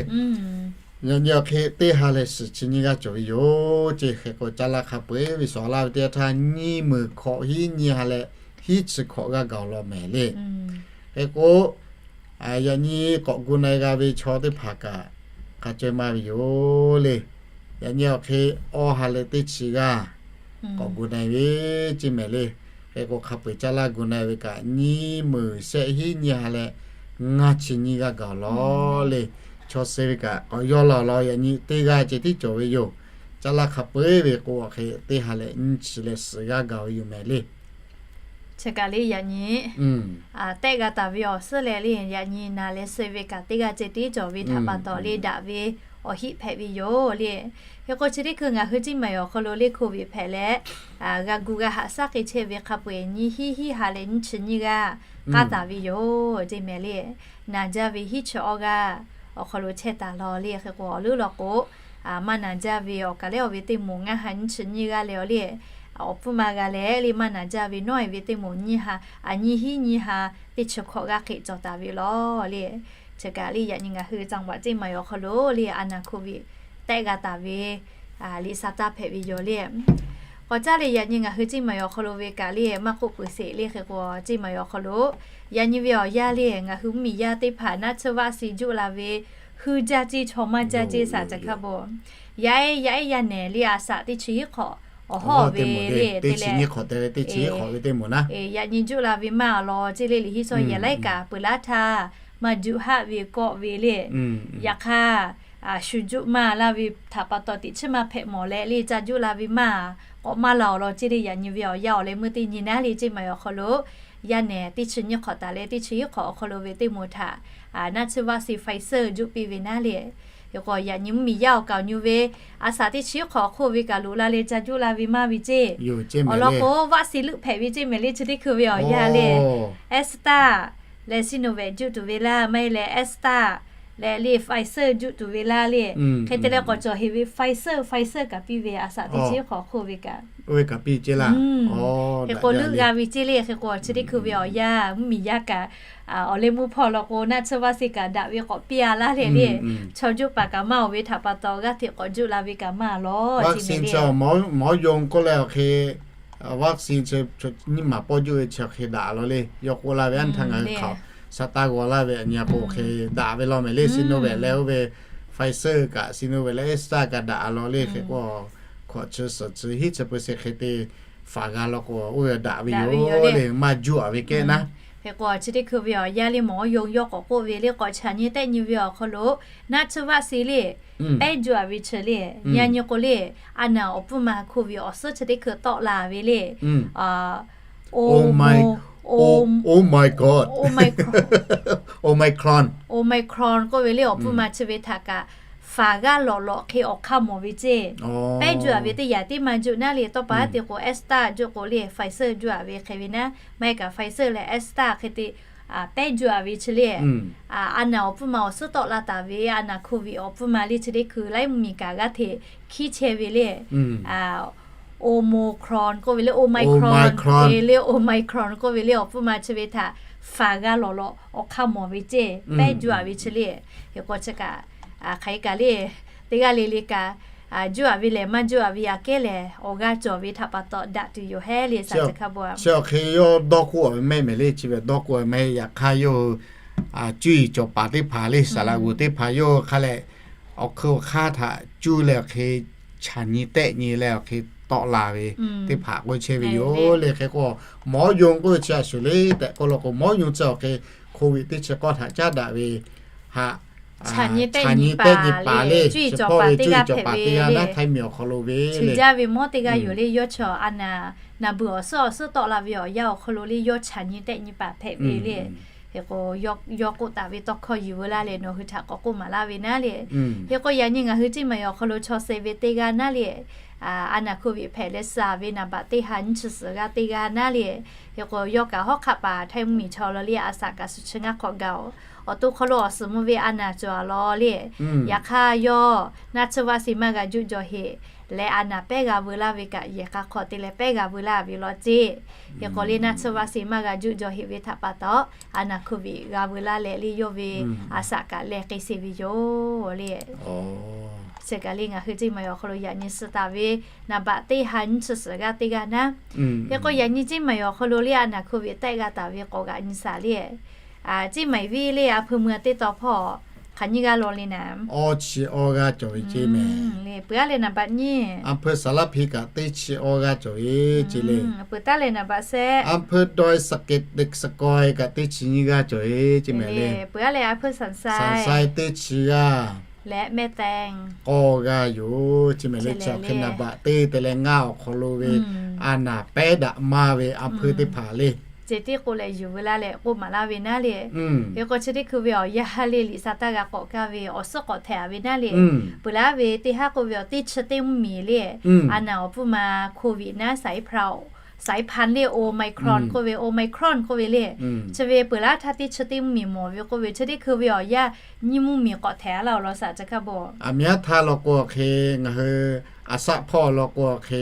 Yaꞈ nyi awˬ hk'e teˇ ha leh suhˍ chi nyiˇ g'aˇ cawˬ ve yoˬ ceˇ. Hk'e k'o, caˇ laˇ hk'a peu-eˬ ve suhˍ laˇ ve teˇ yanˇ htaˇ nyiˇ meunˍ hkawꞈ hiˉ nyiˇ ha leh hiˉ chi hkawꞈ g'aˇ gaˬ law mehˍ le. Hk'e k'o, yaꞈ nyi k'awꞈ gu na e g'a ve chaw teˇ hpaˍ kaꞈ hk'a caweh maˇ ve yoˬ le. Yaꞈ nyi awˬ hk'e awˇ ha leh teˇ chi g'aˇ k'awꞈ gu na e ve ceˇ mehˍ le. Hk'e k'o, hk'a peu-eˬ caˇ laˇ gu na e ve kaꞈ nyiˇ meunˍ shehˆ hiˉ nyiˇ ha leh ngaˇ chi nyiˇ g'aˇ gaˬ law le. Chaw suh ve kaꞈ k'awꞈ yawˇ law law yaꞈ nyi teˇ g'aˇ ceh tiˉ cawˬ ve yoˬ. Caˇ laˇ hk'a peu-eˬ ve k'o, awˬ hk'e teˇ ha leh nyiˇ chi leh suhˍ g'aˇ gaˬ ve yoˬ mehˍ le. Chi kaꞈ le yaꞈ nyi tehˆ g'a taˍ ve awˬ suhˉ leh le, yaꞈ nyi naˍ leh suh ve kaꞈ teˇ g'aˇ ceh tiˉ cawˬ ve htaꞈ pa taw le, daꞈ ve awˬ hiˆ hpehꞈ ve yoˬ le. Hk'e k'o, chi teˇ hkui ngaˬ hui ceˇ maˬ awˬ hk'aw lo le hk'oˆ ve hpehꞈ leh g'a gu g'a haꞈ shaˉ hk'e chehˇ ve hk'a peu-eˬ nyiˇ hiˉ hiˉ ha leh nyiˇ chi nyiˇ g'aˇ k'aˇ taˍ ve yoˬ ceˇ mehˍ le. Naˬ jaˇ ve hiˉ chi awˇ g'aˇ awˬ hk'aw lo chehˇ taˍ law le. Hk'e k'o, awˬ leuˉ law k'o, maˇ naˬ jaˇ ve awˬ kaˬ lehˉ awˬ ve teˇ moˍ ngaˇ ha nyiˇ chi nyiˇ g'aˇ leh awˬ le, awˬ pfuhˇ ma g'a leh le maˇ naˬ jaˇ ve nawˉ e ve teˇ moˍ nyiˇ ha, a nyiˇ hiˉ nyiˇ ha teˇ chi hkawꞈ g'aˇ hk'e cawˬ taˍ ve law le. Chi kaꞈ le yaꞈ nyi ngaˬ hui จังหวัด ceˇ maˬ awˬ hk'aw lo le a naˬ hk'oˆ ve tehˆ g'a taˍ ve liꞈ sa taˇ hpehꞈ ve yoˬ le. K'awꞈ caˇ le yaꞈ nyi ngaˬ hui ceˇ maˬ awˬ hk'aw lo ve kaꞈ le maˇ k'oˆ peuˬ sheˍ le. Hk'e k'o, ceˇ maˬ awˬ hk'aw lo yaꞈ nyi ve awˬ yanˇ le ngaˬ hui mvuhˇmiˬ yaˇ teˇ hpaˍ naˆ tsuhˇ vaˆ si juˆ la ve, heuˆ jaˇ ceˇ chaw maˇ jaˇ ceˇ saˍ ca hkaˇ bon, yaˇ ehˉ yaˇ ehˉ yaˇ nehˬ le a shaꞈ teˇ chi hiˉ hk'awꞈ awˬ hawˉ ve le teˇ chi nyiˇ hk'awꞈ te ve teˇ chi hiˉ hk'awꞈ ve teˇ moˍ naˉ, yaꞈ nyi juˆ la ve maˇ a law ceˇ le. Liꞈ hiˉ sawˇ yehˬ laiˉ kaꞈ peuˬ laˉ htaˇ maˇ juˆ haˆ ve kawˆ ve le. Yaꞈ hk'aˇ, shu juˆ maˇ laˇ ve htaꞈ pa taw teꞈ chiˉ maˇ hpehꞈ mawˬ leh le ca juˆ la ve maˇ k'awꞈ maˇ la awˬ lawn ceˇ le. Yaꞈ nyi ve awˬ yanˇ awˬ leh meuˇ teˇ nyi naˉ le ceˇ maˬ awˬ hk'aw lo yaˇ nehˬ teˇ chi nyiˇ hk'awꞈ taˍ leh teˇ chi hiˉ hk'awꞈ awˬ hk'aw lo ve teˇ moˍ htaꞈ naˆ tsuhˇ vaˆ si Pfizer juˆ piˇ ve naˉ le. Hk'e k'o, yaꞈ nyi mvuhˇmiˬ yaˇ awˬ kaoˬ nyu ve a shaꞈ teˇ chi hiˉ hk'awꞈ awˬ hk'oˆ ve kaꞈ loꞈ la leh ca juˆ la ve maˇ ve ceˇ. Awˬ lawn k'o, vaˆ si leuˆ hpehꞈ ve ceˇ mehˍ le chi teˇ hkui ve awˬ yanˇ le. Astra leh Sinovac juˆ tuˬ ve laˇ, maˇ heˆ leh Astra leh le Pfizer juˆ tuˬ ve laˇ le. Hk'e te leh k'awꞈ cawˬ heˍ ve Pfizer, Pfizer kaꞈ piˇ ve a shaꞈ teˇ chi hiˉ hk'awꞈ awˬ hk'oˆ ve kaꞈ, oˇ ve kaꞈ piˇ ceˇ laˇ. Hk'e k'o, leuˆ g'a ve ceˇ le. Hk'e k'o, chi teˇ hkui ve awˬ yanˇ mvuhˇmiˬ yaˇ kaꞈ awˬ leh meuˇ hpawˇ law k'o naˆ tsuhˇ vaˆ si kaꞈ daꞈ ve k'awꞈ piˇ a laˇ le le. Chaw juˆ paˍ kaꞈ maˇ awˬ ve htaꞈ pa taw g'aˇ hteꞈ k'awꞈ juˆ la ve kaꞈ maˇ a law. Vaccine chi mawˬ yonˍ k'oˆ leh awˬ hk'e, vaccine chi nyiˇ maˬ pawˆ juˆ ve chi awˬ hk'e daꞈ law le. Yawˇ k'oˆ la ve aˉ htaˇ ngaˬ hui hk'aˬ sa taˇ g'aw laˇ ve a nyi a k'o hk'e daꞈ ve law mehˍ le. Sinovac leh oˇ ve Pfizer kaꞈ Sinovac leh Astra kaꞈ daꞈ a law le. Hk'e k'o, hkawꞈ chi suhˍ chi hiˉ chi peu se hk'e te faˍ g'a law k'o, oˇ ve daꞈ ve yoˬ le. Maˇ juˆ a ve kehˉ naˉ. Hk'e k'o, chi teˇ hkui ve awˬ yanˇ le mawˬ yonˍ yawˇ k'awꞈ k'oˆ ve le. K'awꞈ chaꞈ nyi tehˆ nyi ve awˬ hk'aw lo naˆ tsuhˇ vaˆ si le pehˉ juˆ a ve chi le, yaꞈ nyi k'o le, a naˬ awˬ pfuhˇ ma hk'oˆ ve awˬ suhˉ chi teˇ hkui tawˆ la ve le. Omicron k'oˆ ve le awˬ pfuhˇ ma chi ve htaꞈ kaꞈ faˍ g'aˇ lawꞈ lawꞈ hk'e awˬ hk'aˇ mawˬ ve ceˇ. Pehˉ juˆ a ve teˇ yanˇ teˇ maˇ juˆ naˉ le. Tawˇ pa te k'o Astra juˆ k'o le Pfizer juˆ a ve hk'e ve naˉ, maˇ heˆ kaꞈ Pfizer leh Astra hk'e te pehˉ juˆ a ve chi le. A naˬ awˬ pfuhˇ ma awˬ suhˉ tawˆ la taˍ ve a naˬ hk'oˆ ve awˬ pfuhˇ ma le chi teˇ hkui laiˉ mvuhˇmiˬ kaꞈ g'aˇ hteꞈ hkiˉ chehˇ ve le. Omicron k'oˆ ve le, Omicron, e le Omicron k'oˆ ve le awˬ pfuhˇ ma chi ve htaꞈ faˍ g'a lawˬ lawꞈ awˬ hk'aˇ mawˬ ve ceˇ, pehˉ juˇ a ve chi le. Hk'e k'o chi kaꞈ, hk'aˬ hk'e kaꞈ le, teˇ g'aˇ le le kaꞈ, juˇ a ve lehˬ maˇ juˇ a ve aꞈ kehˉ lehˬ, awˬ g'aˇ cawˬ ve htaꞈ pa taw daꞈ tuˬ yoˬ hehˉ le. Chi awˬ hk'e yawˇ dawˇ k'oˆ ve mehˆ mehˍ le, chi ve dawˇ k'oˆ ve mehˆ. Yaꞈ hk'aˇ yawˇ hui cuˇ yiˍ cawˬ paˍ teˇ hpaˍ le, saˍ laꞈ g'oˍ teˇ hpaˍ yawˇ hui hk'a leh awˬ hkui awˬ hk'aˇ htaꞈ cuˇ leh awˬ hk'e chaꞈ nyi tehˆ nyi leh awˬ hk'e tawˆ la ve teˇ hpaˍ k'oˆ chehˇ ve yoˬ le. Hk'e k'o, mawˉ yonˍ k'oˆ ve chi a shuˍ le tehꞈ k'oˆ law k'o, mawˉ yonˍ chi awˬ hk'e Covid teˇ chi k'awˇ htaꞈ caˉ daꞈ ve haꞈ chaꞈ nyi tehˆ nyi paˍ le, cuˇ yiˍ cawˬ paˍ teˇ g'aˇ hpehꞈ ve le, cheuˬ jaˇ ve mawˉ teˇ g'aˇ yoˬ le. Yawˇ chaw a naˍ, naˍ beuˬ awˬ suhˉ awˬ suhˉ tawˆ la ve awˬ yanˇ awˬ hk'aw lo le yawˇ chaꞈ nyi tehˆ nyi paˍ hpehꞈ ve le. Hk'e k'o, yawˇ k'oˆ taˍ ve tawˇ hkawˇ yuˬ veu laˇ leh nawˬ hui htaꞈ k'awꞈ k'oˆ maˍ laˇ ve naˉ le. Hk'e k'o, yaꞈ nyi ngaˬ hui Ceˇ Maiˍ awˬ hk'aw lo chaw suh ve teˇ g'aˇ naˉ le, a naˍ Covid hpehꞈ leh suh ve naˍ baꞈ teˇ ha nyiˇ chi suhˍ g'aˇ teˇ g'aˇ naˉ le. Hk'e k'o, yawˇ kaꞈ hawˉ hk'aˆ paˍ htaiˇ mvuhˇmiˬ chaw lo le a saꞈ kaꞈ suhˍ chi ngaˇ hk'awꞈ gaˬ-oˬ. Awˬ to hk'aw lo awˬ suhˍ mvuh ve a naˍ cawˬ a law le. Yaꞈ hk'aˇ yawˇ naˆ tsuhˇ vaˆ seˍ maˇ g'a juˆ jaw heꞈ leh a naˍ pehˉ g'a veu laˇ ve kaꞈ yehˬ k'a hk'aw te leh pehˉ g'a veu laˇ ve law ceˇ. Hk'e k'o le naˆ tsuhˇ vaˆ seˍ maˇ g'a juˆ jaw heꞈ ve htaꞈ pa taw, a naˍ Covid g'a veu laˇ leh le yawˇ ve a saꞈ kaꞈ leh k'ai se ve yoˬ le. Chi kaꞈ le ngaˬ hui Ceˇ Maiˍ awˬ hk'aw lo yaꞈ nyi suh taˍ ve naˍ baꞈ teˇ ha nyiˇ chi suhˍ g'aˇ teˇ g'aˇ naˉ. Hk'e k'o yaꞈ nyi Ceˇ Maiˍ awˬ hk'aw lo le a naˍ Covid tehˆ g'a taˍ ve k'awꞈ g'aꞈ nyi saˍ le. Ceˇ Maiˍ viˇ le a hpui mui teˇ taw hpawˇ hk'aˬ nyiˇ g'aˇ law le naˍ. Awˇ chi awˇ g'aˇ cawˬ ve ceˇ mehˍ. Peuˬ a leh naˍ baꞈ nyiˇ. A hpui saˍ laˇ hpeꞈ kaꞈ teˇ chi awˇ g'aˇ cawˬ ve ceˇ le. Peuˬ taˉ leh naˍ baꞈ sehˆ. A hpui dawˇ saˍ kehˍ teꞈ saˍ kawehˍ kaꞈ teˇ chi nyiˇ g'aˇ cawˬ ve ceˇ mehˍ le. Peuˬ a leh a hpui saˍ saiˍ, saˍ saiˍ teˇ chi g'aˇ leh mehˆ tehˬ k'awˇ g'aˇ yoˬ ceˇ mehˍ le. Chi awˬ hk'e naˍ baꞈ teˇ te leh ngaˇ awˬ hk'aw lo ve a naˍ pehˉ daꞈ maˇ ve a hpui teˇ hpaˍ le. Ceh tiˉ k'oˆ leh yuˬ veu laˇ leh k'oˆ maˍ laˇ ve naˉ le. Hk'e k'o chi teˇ hkui ve awˬ yanˇ ha le liꞈ sa taˇ g'a k'awꞈ kaˇ ve awˬ suhˉ k'awꞈ htehꞈ a ve naˉ le. Peuˬ laˇ ve teˇ haˉ k'oˆ ve awˬ teˇ chi teˇ mvuhˇmiˬ le, a naˍ awˬ pfuhˇ ma Covid naˉ saiˉ hpa, saiˉ hpa le Omicron k'oˆ ve, Omicron k'oˆ ve le. Chi ve peuˬ laˇ htaˇ teˇ chi teˇ mvuhˇmiˬ mawˬ ve k'oˆ ve chi teˇ hkui ve awˬ yanˇ nyiˇ mvuhˇmiˬ k'awꞈ htehꞈ a laˇ awˬ lawn saꞈ ca hkaˇ bawˬ. Aˬ miˉ aˉ htaˇ law k'o awˬ hk'e ngaˬ hui a shaˆ hpawˇ law k'o awˬ hk'e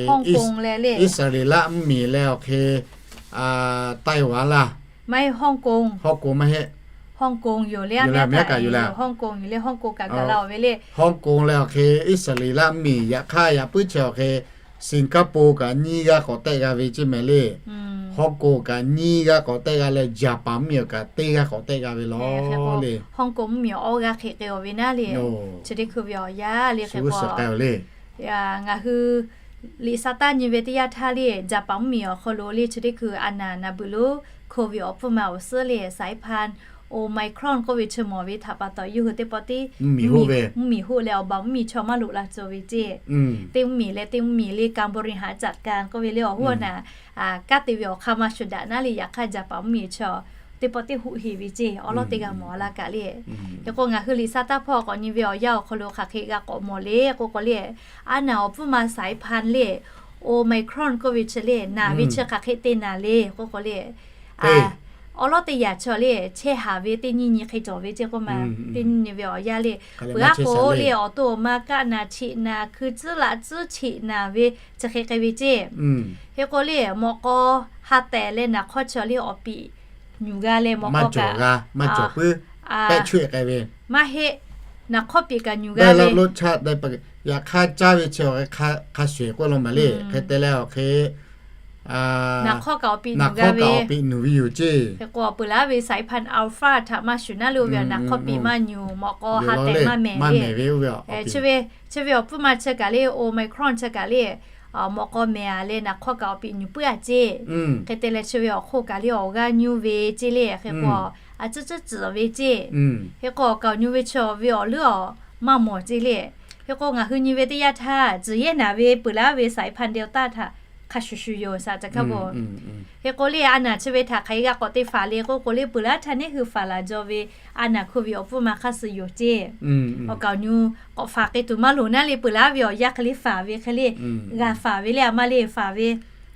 Iˉsaˍreˍlaˆ mvuhˇmiˬ leh awˬ hk'e Taiwan laˇ. Maˇ heˆ, Hong Kong. Hong Kong maˇ heˆ. Hong Kong yoˬ le, Aˉ miˉ aˉ kaꞈ yoˬ le, Hong Kong yoˬ le, Hong Kong kaꞈ gaˬ la awˬ ve le. Hong Kong leh awˬ hk'e Iˉsaˍreˍlaˆ mvuhˇmiˬ yaꞈ hk'aˇ yaꞈ puiˉ chi awˬ hk'e Singapore kaꞈ nyiˇ g'aˇ k'awꞈ tehˆ g'a ve ceˇ mehˍ le. Hong Kong kaꞈ nyiˇ g'aˇ k'awꞈ tehˆ g'a leh Japan mvuhˇmiˬ awˬ kaꞈ teˇ g'aˇ k'awꞈ tehˆ g'a ve law le. Hong Kong mvuhˇmiˬ awˇ g'aˇ hk'e k'ai awˬ ve naˉ le. Chi teˇ hkui ve awˬ yanˇ le hk'e k'o le. Ngaˬ hui liꞈ sa taˇ nyi ve teˇ yanˇ htaˇ le, Japan mvuhˇmiˬ awˬ hk'aw lo le chi teˇ hkui a naˍ naˍ beuꞈ lo Covid awˬ pfuhˇ ma awˬ suhˉ le saiˉ hpa Omicron k'oˆ ve chi mawˬ ve htaꞈ pa taw yawˇ hui teˇ pawˆ tiˉ mvuhˇmiˬ hoˆ leh awˬ baˬ mvuhˇmiˬ chaw maˇ loꞈ la tcuh ve ceˇ. Teˇ mvuhˇmiˬ leh teˇ mvuhˇmiˬ le การบริหารจัดการ k'oˆ ve le awˬ hoˉ awˬ naˍ kanˉ te ve awˬ hk'aˇ maˇ shuˍ daꞈ naˉ le yaꞈ hk'aˇ Japan mvuhˇmiˬ chaw teˇ pawˆ tiˉ hoˆ heˍ ve ceˇ. Awˉ lawˉ teˇ g'aˇ mawˬ a laˇ kaꞈ le. Hk'e k'o ngaˬ hui liꞈ sa taˇ hpawˇ k'awꞈ nyi ve awˬ yanˇ awˬ hk'aw lo hk'aˬ hk'e g'a k'awꞈ mawˬ le k'oˆ k'o le, a naˍ awˬ pfuhˇ ma saiˉ hpa le Omicron k'oˆ ve chi le naˍ ve chi hk'aˬ hk'e te naˍ le k'oˆ k'o le, awˉ lawˉ teˇ yanˇ chaw le chehˇ haˍ ve teˇ nyi nyi hk'e cawˬ ve ceˇ k'oˆ ma. Teˇ nyi nyi ve awˬ yanˇ le peuˬ aˉ k'o le awˬ to awˬ ma kaˆ naˍ cheꞈ naˍ hkui tcuhˉ laꞈ tcuhˉ cheꞈ naˍ ve chi hk'e k'ai ve ceˇ. Hk'e k'o le mawꞈ k'aw ha tehˬ leh naˍ hk'awˇ chaw le awˬ piˍ nyuˬ g'a leh mawꞈ k'aw kaꞈ maˇ heˆ, naˍ hk'awˇ piˍ kaꞈ nyuˬ g'a ve. Yaꞈ hk'aˇ caˇ ve chi awˬ hk'e hk'a shuˍ k'oˆ law maˍ le. Hk'e te leh awˬ hk'e naˍ hk'awˇ kaꞈ awˬ piˍ nuˬ g'a ve, awˬ piˍ nuˬ ve yoˬ ceˇ. Hk'e k'o peuˬ laˇ ve saiˉ hpa Alpha htaꞈ maˇ shuˍ naˉ lo ve naˍ hk'awˇ piˍ maˇ nyuˬ, mawꞈ k'aw ha tehˬ maˇ mehˍ le. Chi ve awˬ pfuhˇ ma chi kaꞈ le Omicron chi kaꞈ le mawꞈ k'aw mehˍ a leh naˍ hk'awˇ kaꞈ awˬ piˍ nyuˬ puiˉ a ceˇ. Hk'e te leh chi ve awˬ hk'oˆ kaꞈ le awˬ g'aˇ nyu ve ceˇ le. Hk'e k'o a tcuhˉ tcuhˉ tcuhˍ ve ceˇ. Hk'e k'o awˬ kaˍ awˬ nyu ve chi ve awˬ leuˉ awˬ maˇ mawˬ ceˇ le. Hk'e k'o ngaˬ hui nyi ve teˇ yanˇ htaˇ tcuhˍ yehˇ naˍ ve peuˬ laˇ ve saiˉ hpa Delta htaꞈ hk'a shuˍ shuˍ yoˬ saꞈ ca hkaˇ bawˬ. Hk'e k'o le a naˍ chi ve htaꞈ hk'aˬ hk'e g'a k'awꞈ te faˍ le k'oˆ k'o le peuˬ laˇ htaˇ neˇ hui faˍ laˬ jaw ve a naˍ hkui ve awˬ pfuhˇ ma hk'a suh yoˬ ceˇ. Awˬ kaˍ awˬ nyu k'awꞈ faˍ k'ai tuˬ maˇ loˍ naˉ le peuˬ laˇ ve awˬ yanˇ hk'e le faˍ ve hk'e le g'a faˍ ve le a maˇ le faˍ ve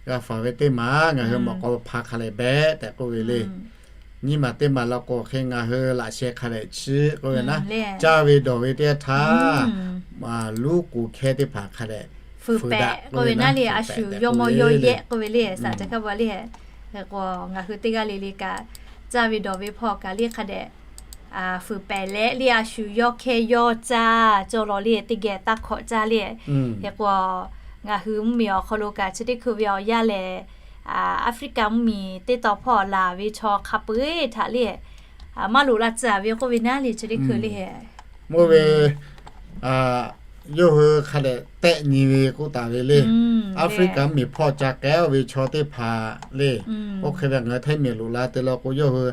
g'a faˍ ve teˇ maˬ ngaˬ hui mawꞈ k'aw hpa hk'a lehˬ behꞈ tehꞈ k'oˆ ve le. Nyiˇ maˬ teˇ maˬ law k'o hk'e ngaˬ hui laꞈ sheh hk'a lehˬ chiˉ k'oˆ ve naˉ, caˇ ve dawˬ ve teˇ yanˇ htaˇ luˉ k'oˍ hkehˇ teˇ hpaˍ hk'a lehˬ fuiˍ pehꞈ k'oˆ ve naˉ le, a shuˍ yawˇ mawˇ yawˇ yehˆ k'oˆ ve le saꞈ ca hkaˇ bawˬ le. Hk'e k'o ngaˬ hui teˇ g'aˇ le le kaꞈ caˇ ve dawˬ ve hpawˇ kaꞈ le hk'a dehꞈ fuiˍ pehˍ leh le a shu yawˇ hkehˇ yawˇ caˇ cawˇ law le teˇ geh taˇ hkawꞈ caˇ le. Hk'e k'o, ngaˬ hui mvuhˇmiˬ awˬ hk'aw lo kaꞈ chi teˇ hkui ve awˬ yanˇ lehˬ, Africa mvuhˇmiˬ teˇ tawn hpawˇ laˬ ve chaw hk'a peu-eˬ htaꞈ le maˇ loꞈ la tcuh ve k'oˆ ve naˉ le chi teˇ hkui le. Mvuhˇ ve yawˇ hui hk'a dehꞈ tehˆ nyi ve k'oˆ taˍ ve le. Africa mvuhˇmiˬ hpawˇ ca k'ehˉ ve chaw teˇ hpaˍ le. Oˇ hk'e ve ngaˬ hui Htaiˇ miˬ loꞈ la te la k'o yawˇ hui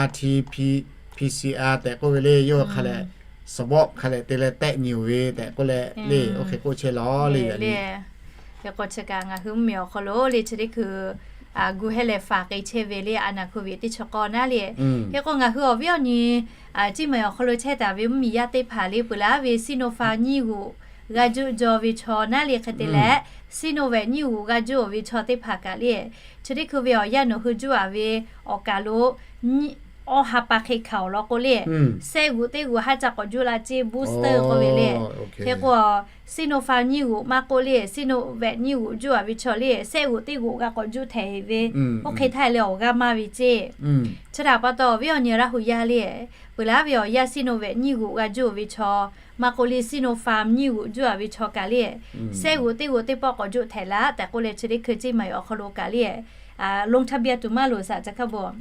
RT-PCR tehꞈ k'oˆ ve le, yawˇ hui hk'a dehꞈ swab hk'a dehꞈ te leh tehˆ nyi-oˬ ve tehꞈ k'oˆ leh le, oˇ hk'e k'oˆ chehˇ law le. Hk'e k'o chi kaꞈ ngaˬ hui mvuhˇmiˬ awˬ hk'aw lo le chi teˇ hkui gu hehˇ leh faˍ k'ai chehˇ ve le a naˍ hkui ve teˇ chi k'awˇ naˉ le. Hk'e k'o ngaˬ hui awˬ viˉ awˬ nyi Ciˇ maiˍ awˬ hk'aw lo chehˇ taˍ ve mvuhˇmiˬ yaˇ teˇ hpaˍ le peuˬ laˇ ve Sinopharm nyiˇ g'uꞈ g'a juˆ jaw ve chaw naˉ le hk'e te leh, Sinovac nyiˇ g'uꞈ g'a juˆ-oˬ ve chaw teˇ hpaˍ kaꞈ le, chi teˇ hkui ve awˬ yanˇ nawˬ hui juˆ-a ve awˬ kaˬ lo awˇ ha pa hk'e hkanˍ-oˬ law k'o le, sehˆ g'uꞈ teˇ g'uꞈ haˉ ca k'awꞈ juˆ la ceˇ booster k'oˆ ve le. Hk'e k'o, Sinopharm nyiˇ g'uꞈ maˇ k'oˆ le, Sinovac nyiˇ g'uꞈ juˆ-a ve chaw le, sehˆ g'uꞈ teˇ g'uꞈ g'a k'awꞈ juˆ htehꞈ-e ve, oˇ hk'e htaˇ leh awˬ g'aˇ maˇ ve ceˇ. Chi htaꞈ pa taw awˬ viˉ awˬ nyi Laˇ hu yaˇ le, peuˬ laˇ ve awˬ yanˇ Sinovac nyiˇ g'uꞈ g'a juˆ ve chaw, maˇ k'oˆ le Sinopharm nyiˇ g'uꞈ juˆ-a ve chaw kaꞈ le, sehˆ g'uꞈ teˇ g'uꞈ teˇ pawˆ k'awꞈ juˆ htehꞈ laˇ tehꞈ k'oˆ leh chi teˇ hkui Ciˇ maiˍ awˬ hk'aw lo kaꞈ le, ลงทะเบียน tuˬ maˇ loˍ saꞈ ca hkaˇ bon.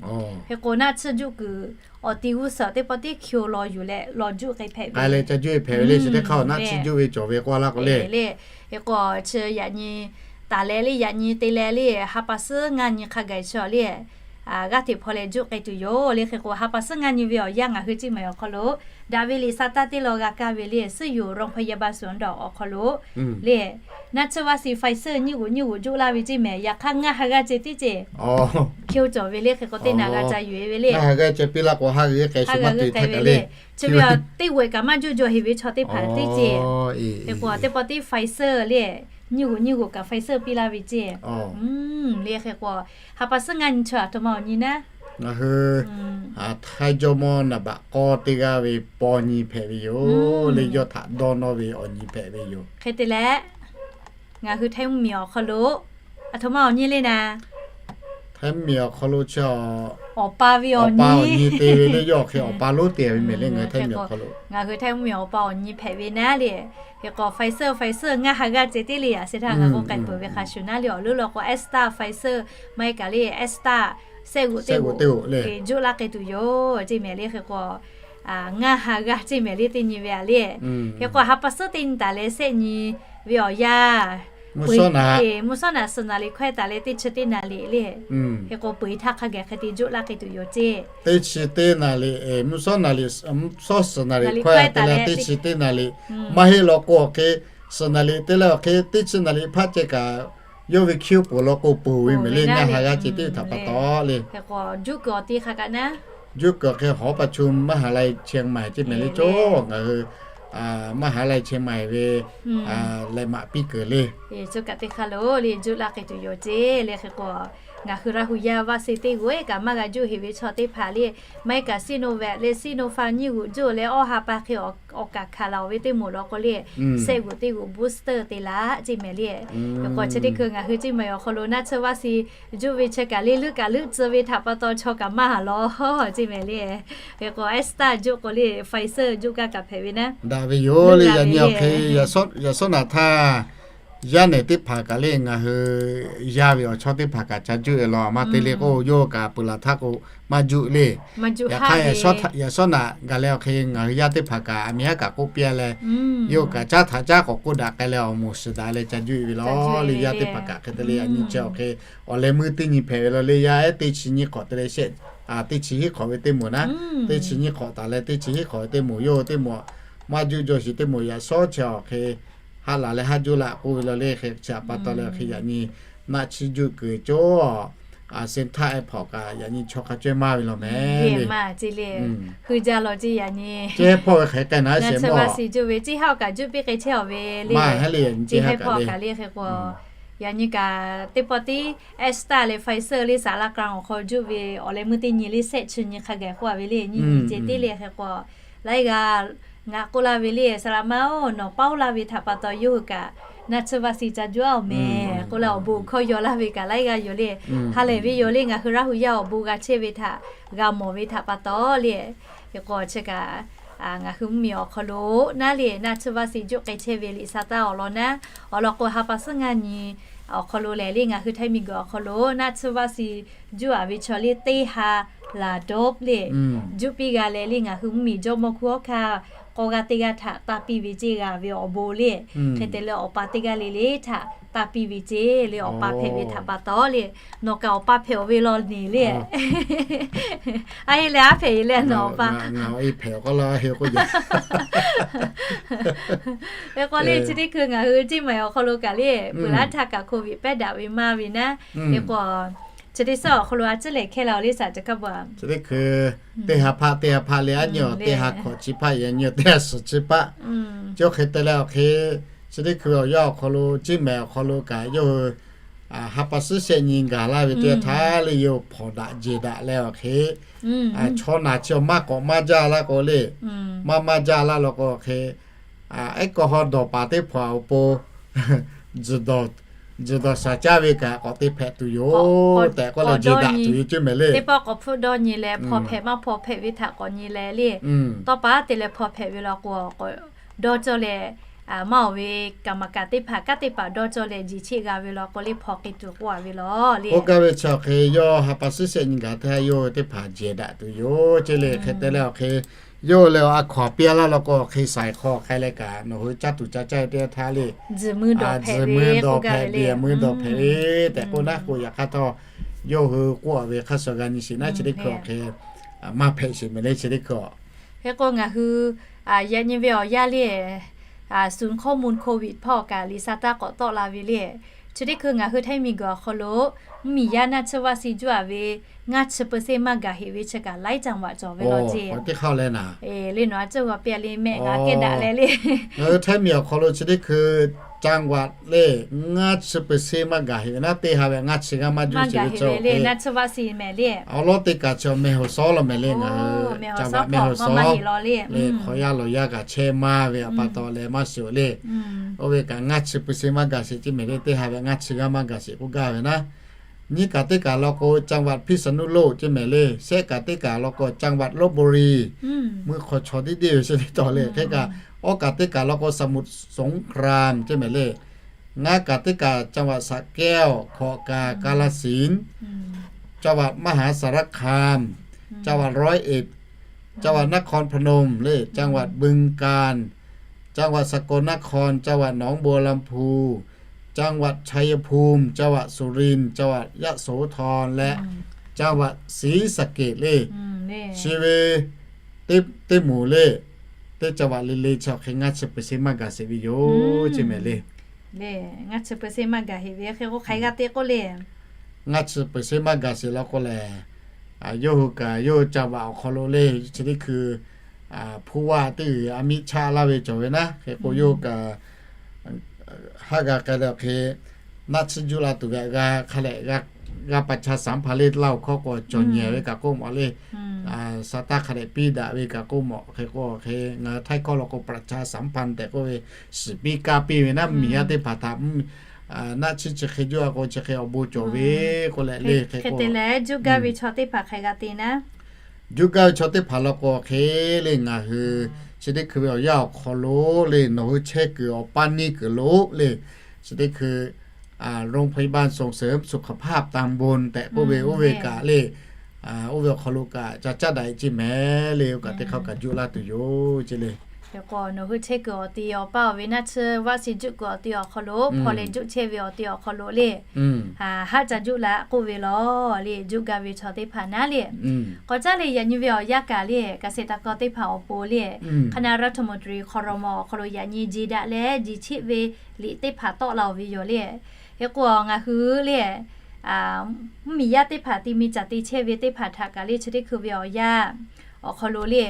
Hk'e k'o naˆ tsuhˇ juˆ kuiˬ awˬ ti g'uˇ suhˍ teˇ pawˆ tiˉ hkui-o law yuˬ leh law juˆ k'ai hpehꞈ ve le. Ca juˆ-e hpehꞈ ve le chi teˇ hk'aˇ naˆ tsuhˇ juˆ ve cawˬ ve k'oˆ laˇ k'o le. Le, hk'e k'o chi yaꞈ nyi taˍ leh le yaꞈ nyi te leh le ha pa suhˉ ngaˇ nyi hk'a gaˬ chi le g'aˇ hteꞈ hpaw leh juˆ k'ai tuˬ yoˬ le. Hk'e k'o ha pa suhˉ ngaˇ nyi ve awˬ yanˇ ngaˬ hui Ciˇ maiˍ awˬ hk'aw lo daꞈ ve liꞈ sa taˇ teˇ law g'a kaˇ ve le, suhˉ yoˬ โรงพยาบาลสวนดอก awˬ hk'aw lo le, naˆ tsuhˇ vaˇ si Pfizer nyiˇ g'uꞈ nyiˇ g'uꞈ juˆ laˇ ve ceˇ mehˍ, yaꞈ hk'aˇ ngaˇ ha g'aˇ ceh tiˉ ceh hkeu cawˬ ve le. Hk'e k'o teˇ naꞈ g'a ca yuˬ-e ve le, ngaˇ ha g'aˇ ceh piˇ laˇ k'o ha g'aˇ k'ai shu maˇ te htaˇ kaꞈ le, chi ve teˇ g'uꞈ kaꞈ maˇ juˆ jaw heˍ ve chaw teˇ hpaˍ teˇ ceh. Hk'e k'o teˇ pawˆ tiˉ Pfizer le nyiˇ g'uꞈ nyiˇ g'uꞈ kaꞈ Pfizer piˇ laˇ ve ceˇ le. Hk'e k'o ha pa suhˉ ngaˇ nyi chaw aˬ htoꞈ ma awˬ nyi naˉ, ngaˬ hui Htaiˇ jawˇmawˇ naˍ baꞈ k'awˇ teˇ g'aˇ ve paw nyi hpehꞈ ve yoˬ le. Yawˇ htaꞈ dawˇ nawˇ ve awˬ nyi hpehꞈ ve yoˬ. Hk'e te leh ngaˬ hui Htaiˇ mvuhˇmiˬ awˬ hk'aw lo aˬ htoꞈ ma awˬ nyi le naˉ, Htaiˇ mvuhˇmiˬ awˬ hk'aw lo chi awˬ pa ve awˬ pa awˬ nyi te ve le. Yawˇ hk'e awˬ pa lonˉ te ve mehˍ le ngaˬ hui Htaiˇ mvuhˇmiˬ awˬ hk'aw lo. Ngaˬ hui Htaiˇ mvuhˇmiˬ awˬ pa awˬ nyi hpehꞈ ve naˉ le. Hk'e k'o Pfizer Pfizer ngaˇ ha g'aˇ ceh tiˉ le yaꞈ sheh htaˇ ngaˬ k'oˆ k'ai peuˬ ve hk'a shuˍ naˉ le awˬ leuˉ law k'o Astra Pfizer maˇ heˆ kaꞈ le Astra sehˆ g'uꞈ teˇ g'uꞈ juˆ laˇ k'ai tuˬ yoˬ ceˇ mehˍ le. Hk'e k'o ngaˇ ha g'aˇ ceˇ mehˍ le teˇ nyi ve a le. Hk'e k'o ha pa suhˉ teˇ nyi taˍ leh sehˆ nyi ve awˬ yanˇ mvuhˇ shawˉ naꞈ suhˍ naˍ liꞈ hkawehˇ taˍ leh teˇ chi teˇ naˍ liꞈ le. Hk'e k'o peu-eˬ htaˇ hk'a gaˬ hk'e te juˆ laˇ k'ai tuˬ yoˬ ceˇ. Teˇ chi teˇ naˍ liꞈ, mvuhˇ shawˉ naˍ liꞈ, mvuhˇ shawˉ suhˍ naˍ liꞈ hkawehˇ taˍ leh teˇ chi teˇ naˍ liꞈ maˇ heˆ law k'o awˬ hk'e suhˍ naˍ liꞈ te leh awˬ hk'e teˇ chi naˍ liꞈ hpaˇ ceh kaꞈ yawˇ ve hkiˇ poˬ law k'o poˬ ve mehˍ le. Ngaˇ ha g'aˇ ceh tiˉ htaꞈ pa taw le. Juˆ kuiˬ awˬ ti hk'a kaꞈ naˉ, juˆ kuiˬ awˬ hk'e Hawˉ pa chu maˇ ha lai Chiang Mai ceˇ mehˍ le cawˇ ngaˬ hui maˇ ha lai Chiang Mai ve leh maꞈ piˇ kuiˬ le. Chi kaꞈ teˇ hk'aˇ lo le juˆ laˇ k'ai tuˬ yoˬ ceˇ le. Hk'e k'o ngaˬ hui Laˇ hu yaˇ vaˇ se teˇ g'uˬ-e kaꞈ maˇ g'a juˆ heˍ ve chaw teˇ hpaˍ le, maˇ heˆ kaꞈ Sinovac leh Sinopharm nyiˇ g'uꞈ juˆ leh awˇ ha pa hk'e awˬ kaˬ hkanˍ laˬ-oˬ ve teˇ moˍ law k'o le, sehˆ g'uꞈ teˇ g'uꞈ booster te laˇ ceˇ mehˍ le. Hk'e k'o chi teˇ hkui ngaˬ hui ceˇ mehˍ awˬ hk'aw lo naˆ tsuhˇ vaˇ si juˆ ve chi kaꞈ le leuˉ kaꞈ leuˉ tcuh ve htaꞈ pa taw chaw kaꞈ maˇ ha law ceˇ mehˍ le. Hk'e k'o Astra juˆ k'o le Pfizer juˆ kaˇ kaꞈ hpehꞈ ve naˉ, daꞈ ve yoˬ le. Yaꞈ nyi awˬ hk'e yaꞈ shawˉ naꞈ htaˇ yaˇ nehˬ teˇ hpaˍ kaꞈ le ngaˬ hui yaˇ ve awˬ chawˇ teˇ hpaˍ kaꞈ ca juˆ-e law maˇ te le k'o yawˇ kaꞈ peuˬ laˬ htaˇ k'o maˇ juˆ le. Yaꞈ hk'aˇ yaꞈ shawˉ naꞈ gaˬ leh awˬ hk'e ngaˬ hui yaˇ teˇ hpaˍ kaꞈ aˬ miˍ haˉ kaꞈ k'oˆ piˇ-a leh, yawˇ kaꞈ caˉ htaꞈ caˉ k'awꞈ k'oˆ daꞈ k'ai leh awˬ moˍ shiˍ daꞈ leh ca juˆ-e ve law le. Yaˇ teˇ hpaˍ kaꞈ hk'e te le yaꞈ nyi chi awˬ hk'e awˬ leh meuˇ teˇ nyi hpehꞈ ve law le. Yaˇ ehˉ teˇ chi nyiˇ hk'awꞈ te leh shehˆ, teˇ chi hiˉ hk'awꞈ ve teˇ moˍ naˉ, teˇ chi nyiˇ hk'awꞈ taˍ leh teˇ chi hiˉ hk'awꞈ ve teˇ moˍ yawˇ hui teˇ moˍ maˇ juˆ jaw shiˍ teˇ moˍ yaꞈ shawˉ chi awˬ hk'e haˆ laˬ leh haˉ juˆ laꞈ k'oˆ ve law le. Hk'e chi htaꞈ pa taw leh awˬ hk'e yaꞈ nyi naˆ tsuhˇ juˆ kuiˬ cawˇ a se htaˇ ehˉ hpawnˬ kaꞈ yaꞈ nyi chaw hk'a cawehˇ maˇ ve law mehˍ le. Maˇ ceˇ le, hui jaˇ law ceˇ yaꞈ nyi. Cehˇ hpawˇ ve hk'e k'ai naˉ shehˍ mawˇ si juˆ ve ceˇ haˉ kaꞈ juˆ piˇ k'ai chehˇ-aˬ ve le. Ceˇ haˉ hpawˇ kaꞈ le hk'e k'o yaꞈ nyi kaꞈ teˇ pawˆ tiˉ Astra leh Pfizer le saˍ laˇ k'a awˬ hk'aw juˆ ve awˬ leh meuˇ teˇ nyi le sehˆ chi nyi hk'a gaˬ k'oˆ-a ve le. Nyiˇ nyi ceh tiˉ le hk'e k'o laiˉ g'aˇ Ngaˬ k'oˆ laˇ ve le, saˍ laꞈ ma-oˬ, nawˬ paoˇ laˇ ve htaꞈ pa taw yawˇ hui kaꞈ naˆ tsuhˇ vaˆ si ca juˇ-aˬ-oˬ mehˍ k'oˆ leh awˬ bon hkawˇ yaw laˇ ve kaꞈ laiˉ g'aˇ yoˬ le. Ha lehˬ ve yoˬ le, ngaˬ hui Laˇ hu yaˇ awˬ bon g'a chehˇ ve htaꞈ g'a mawˬ ve htaꞈ pa taw le. Hk'e k'o chi kaꞈ ngaˬ hui mvuhˇmiˬ awˬ hk'aw lo naˉ le naˆ tsuhˇ vaˆ si juˇ k'ai chehˇ ve liꞈ sa taˇ awˬ lawn naˉ, awˬ lawn k'o ha pa suhˉ ngaˇ nyi awˬ hk'aw lo lehˬ le, ngaˬ hui Htaiˇ miˬguiˬ awˬ hk'aw lo naˆ tsuhˇ vaˆ si juˇ-aˬ ve chaw le teˇ ha laˍ dawˇ le juˇ piˇ g'a leh le, ngaˬ hui mvuhˇmiˬ jawˇmawˇ hkunˉ hawˉ hkanˇ k'aw g'aˇ teˇ g'aˇ htaꞈ taˇ piˇ ve ceˇ g'a ve awˬ bon le. Hk'e te leh awˬ pa teˇ g'aˇ le le htaꞈ taˇ piˇ ve ceˇ le, awˬ pa hpehꞈ ve htaꞈ pa taw le. Nawˬ kaꞈ awˬ pa hpehꞈ-oˬ ve law neˬ le. Aˉ heˆ leh aˉ hpehꞈ-e leh nawˬ awˬ pa hpehꞈ k'oˆ le. Hk'e k'o le chi teˇ hkui ngaˬ hui Ceˇ mehˍ awˬ hk'aw lo kaꞈ le, peuˬ laˇ htaˇ kaꞈ โควิด pehˉ daꞈ ve maˇ ve naˉ. Hk'e k'o chi teˇ suhˉ awˬ hk'aw lo a ciˉ lehˬ hkehˇ la-oˬ le saˍ ca hkaˇ ba. Chi teˇ hkui teˇ ha hpaˆ teˇ ha hpaˆ le aˉ nyi teˇ ha hkawꞈ chi hpaˆ yaꞈ nyi teˇ ha suhˍ chi hpaˆ. Chi hk'e te leh awˬ hk'e chi teˇ hkui awˬ yanˇ awˬ hk'aw lo Ceˇ mehˍ awˬ hk'aw lo kaꞈ yawˇ hui ha pa suhˉ shehˆ nyi gaˬ laˇ ve teˇ yanˇ htaˇ le yawˇ hpawnˬ daꞈ jeˬ daꞈ leh awˬ hk'e chaw naˬ chi awˬ maˇ k'awꞈ maˇ jaˇ laˇ k'o le, maˇ maˇ jaˇ laˇ law k'o awˬ hk'e, ehˉ k'aw haw dawˬ paˍ teˇ hpaˍ awˬ pon tzuhˬ dawˬ shaˍ caˇ ve kaꞈ k'awꞈ te hpehꞈ tuˬ yoˬ tehꞈ k'oˆ leh jeˬ daꞈ tuˬ yoˬ Ceˇ mehˍ le. Teˇ pawˆ k'awꞈ hpfuhˆ dawˇ nyi leh hpaw hpehꞈ maˇ hpaw hpehꞈ ve htaꞈ k'awꞈ nyi leh le, tawˇ pa te leh hpaw hpehꞈ ve law k'o, dawˇ cawˇ leh maˇ oˬ ve kaˍ maˍ kaˍ teˇ hpaˍ kanˉ teˇ hpaˍ dawˇ cawˇ leh jeˬ cheˆ g'a ve law k'o le hpaw k'ai tuˬ k'oˆ-a ve law le. Oˇ gaˇ ve chi awˬ hk'e yawˇ ha pa suhˉ shehˆ nyi gaˬ htaˇ yawˇ hui teˇ hpaˍ jeˬ daꞈ tuˬ yoˬ Ceˇ le. Hk'e te leh awˬ hk'e yawˇ hui leh awˬ a hkaw-anˬ piˇ-a laˇ law k'o awˬ hk'e shaiˍ hk'aw hk'ai leh kaꞈ nawˬ hui caˇ tuˬ ca caˇ ve teˇ yanˇ htaˇ le, tzuhˬ mui dawˬ hpehꞈ ve, mui dawˬ hpehꞈ ve tehꞈ k'oˆ naˉ k'o, yaꞈ hk'aˇ htawˇ yawˇ hui k'oˆ-a ve hk'a shuˍ g'a nyi sheˍ naˉ chi teˇ hkui awˬ hk'e maˇ hpehꞈ sheˍ mehˍ le chi teˇ hkui. Hk'e k'o ngaˬ hui yaꞈ nyi ve awˬ yanˇ le, ศูนย์ข้อมูลโควิด hpawˇ kaꞈ liꞈ sa taˇ k'awꞈ tawˆ la ve le. Chi teˇ hkui ngaˬ hui Htaiˇ miˬguiˬ awˬ hk'aw lo mvuhˇmiˬ yaˇ naˆ tsuhˇ vaˆ si juˇ-aˬ ve ngaˇ chi เปอร์เซ็นต์ maˇ gaˬ heꞈ ve chi kaꞈ laiˉ จังหวัด cawˬ ve law ceˇ. Te hk'aˇ leh naˍ, le nawˬ a ciˉ g'a piˇ-a le mehˆ g'a kehˉ daꞈ leh le. Ngaˬ hui Htaiˇ miˬ awˬ hk'aw lo chi teˇ hkui จังหวัด le ngaˇ chi เปอร์เซ็นต์ maˇ gaˬ heꞈ ve naˉ teˇ ha ve ngaˇ chi g'aˇ maˇ juˇ sheˍ ve cawˬ ve le. Awˬ lawˉ teˇ kaˬ chi awˬ mehˬ hoꞈ sawˉ law mehˍ le ngaˬ hui จังหวัด แม่ฮ่องสอน le hk'aw yaˇ lawˬ yaˇ kaꞈ chehˇ maˇ ve awˬ pa taw leh maˇ shiˍ-oˬ le. Oˇ ve kaꞈ ngaˇ chi เปอร์เซ็นต์ maˇ gaˬ sheˍ Ceˇ mehˍ le, teˇ ha ve ngaˇ chi g'aˇ maˇ gaˬ sheˍ k'oˆ gaˇ ve naˉ. Nyiˇ kaꞈ teˇ kaˬ law k'o จังหวัดพิษณุโลก Ceˇ mehˍ le, shehˆ kaꞈ teˇ kaˬ law k'o จังหวัดลพบุรี mui hk'aw chaw diˇ deˇ ve chi teˇ taw le. Hk'e kaꞈ awˇ kaꞈ teˇ kaˬ law k'o สมุทรสงคราม Ceˇ mehˍ le, ngaˇ kaꞈ teˇ kaˬ จังหวัดสระแก้ว hkawꞈ kaꞈ กาฬสินธุ์ จังหวัดมหาสารคาม จังหวัดร้อยเอ็ด จังหวัดนครพนม le, จังหวัดบึงกาฬ จังหวัดสกลนคร จังหวัดหนองบัวลำภู จังหวัดชัยภูมิ จังหวัดสุรินทร์ จังหวัดยโสธร และ จังหวัดศรีสะเกษ le. Chi ve teˇ moˍ le, teˇ จังหวัด le le chi awˬ hk'e ngaˇ chi เปอร์เซ็นต์ maˇ gaˬ sheˍ ve yoˬ Ceˇ mehˍ le. Ngaˇ chi เปอร์เซ็นต์ maˇ gaˬ heꞈ ve hk'e k'o hk'aˬ hk'e g'a te k'oˆ le. Ngaˇ chi เปอร์เซ็นต์ maˇ gaˬ sheˍ law k'o lehˬ, yawˇ hui kaꞈ yawˇ hui จังหวัด awˬ hk'aw lo le chi teˇ hkui hpu waˇ teˇ g'uiˬ a miˇ chaˆ laˇ ve cawˬ ve naˉ. Hk'e k'o yawˇ hui kaꞈ haˆ g'a k'ai leh awˬ hk'e naˆ tsuhˇ juˇ la tuˬ ve g'a hk'a lehꞈ g'a ประชาสัมพันธ์ le laˇ-oˬ hkawˇ k'o cawˬ nyi ve kaꞈ k'oˆ mawˬ le. Sa taˇ hk'a lehꞈ piˇ daꞈ ve kaꞈ k'oˆ mawˬ. Hk'e k'o hk'e ngaˬ hui Htaiˇ hkawˇ law k'o ประชาสัมพันธ์ tehꞈ k'oˆ ve shiˍ piˇ kaˇ piˇ ve naˉ, miˬ yaˇ teˇ hpaˍ htaꞈ naˆ tsuhˇ chi hk'e juˇ a k'o chi hk'e awˬ bon cawˬ ve k'oˆ leh le. Hk'e te leh juˇ gaˇ ve chaw teˇ hpaˍ hk'aˬ hk'e g'a te naˉ. Juˇ gaˇ ve chaw teˇ hpaˍ law k'o hk'e le ngaˬ hui chi teˇ hkui ve awˬ yanˇ awˬ hk'aw lo le nawˬ hui chehˇ kuiˬ awˬ paˇ neˇ kuiˬ lo le chi teˇ hkui โรงพยาบาลส่งเสริมสุขภาพตำบล tehꞈ k'oˆ ve oˇ ve kaꞈ le, oˇ ve awˬ hk'aw lo kaꞈ ca caˇ daꞈ-e Ceˇ mehˍ le, oˇ kaꞈ teˇ hk'aˇ kaꞈ juˇ laˇ tuˬ yoˬ Ceˇ le. Hk'e k'o nawˬ hui chehˇ kuiˬ awˬ ti awˬ paˇ awˬ ve naˆ tsuhˇ vaˆ si juˇ kuiˬ awˬ ti awˬ hk'aw lo hpaw leh juˇ chehˇ ve awˬ ti awˬ hk'aw lo le, haˆ ca juˇ la k'oˆ ve law le, juˇ gaˇ ve chaw teˇ hpaˍ naˉ le. K'awꞈ caˉ le yaꞈ nyi ve awˬ yanˇ kaꞈ le เกษตรกร teˇ hpaˍ awˬ pon le, คณะรัฐมนตรี ครม. awˬ hk'aw lo yaꞈ nyi jeˬ daꞈ leh jeˬ cheˆ ve liꞈ teˇ hpaˍ tawˆ la-oˬ ve yoˬ le. Hk'e k'o ngaˬ hui le mvuhˇmiˬ yaˇ teˇ hpaˍ ti mi caˬ te chehˇ ve teˇ hpaˍ htaꞈ kaꞈ le chi teˇ hkui ve awˬ yanˇ awˬ hk'aw lo le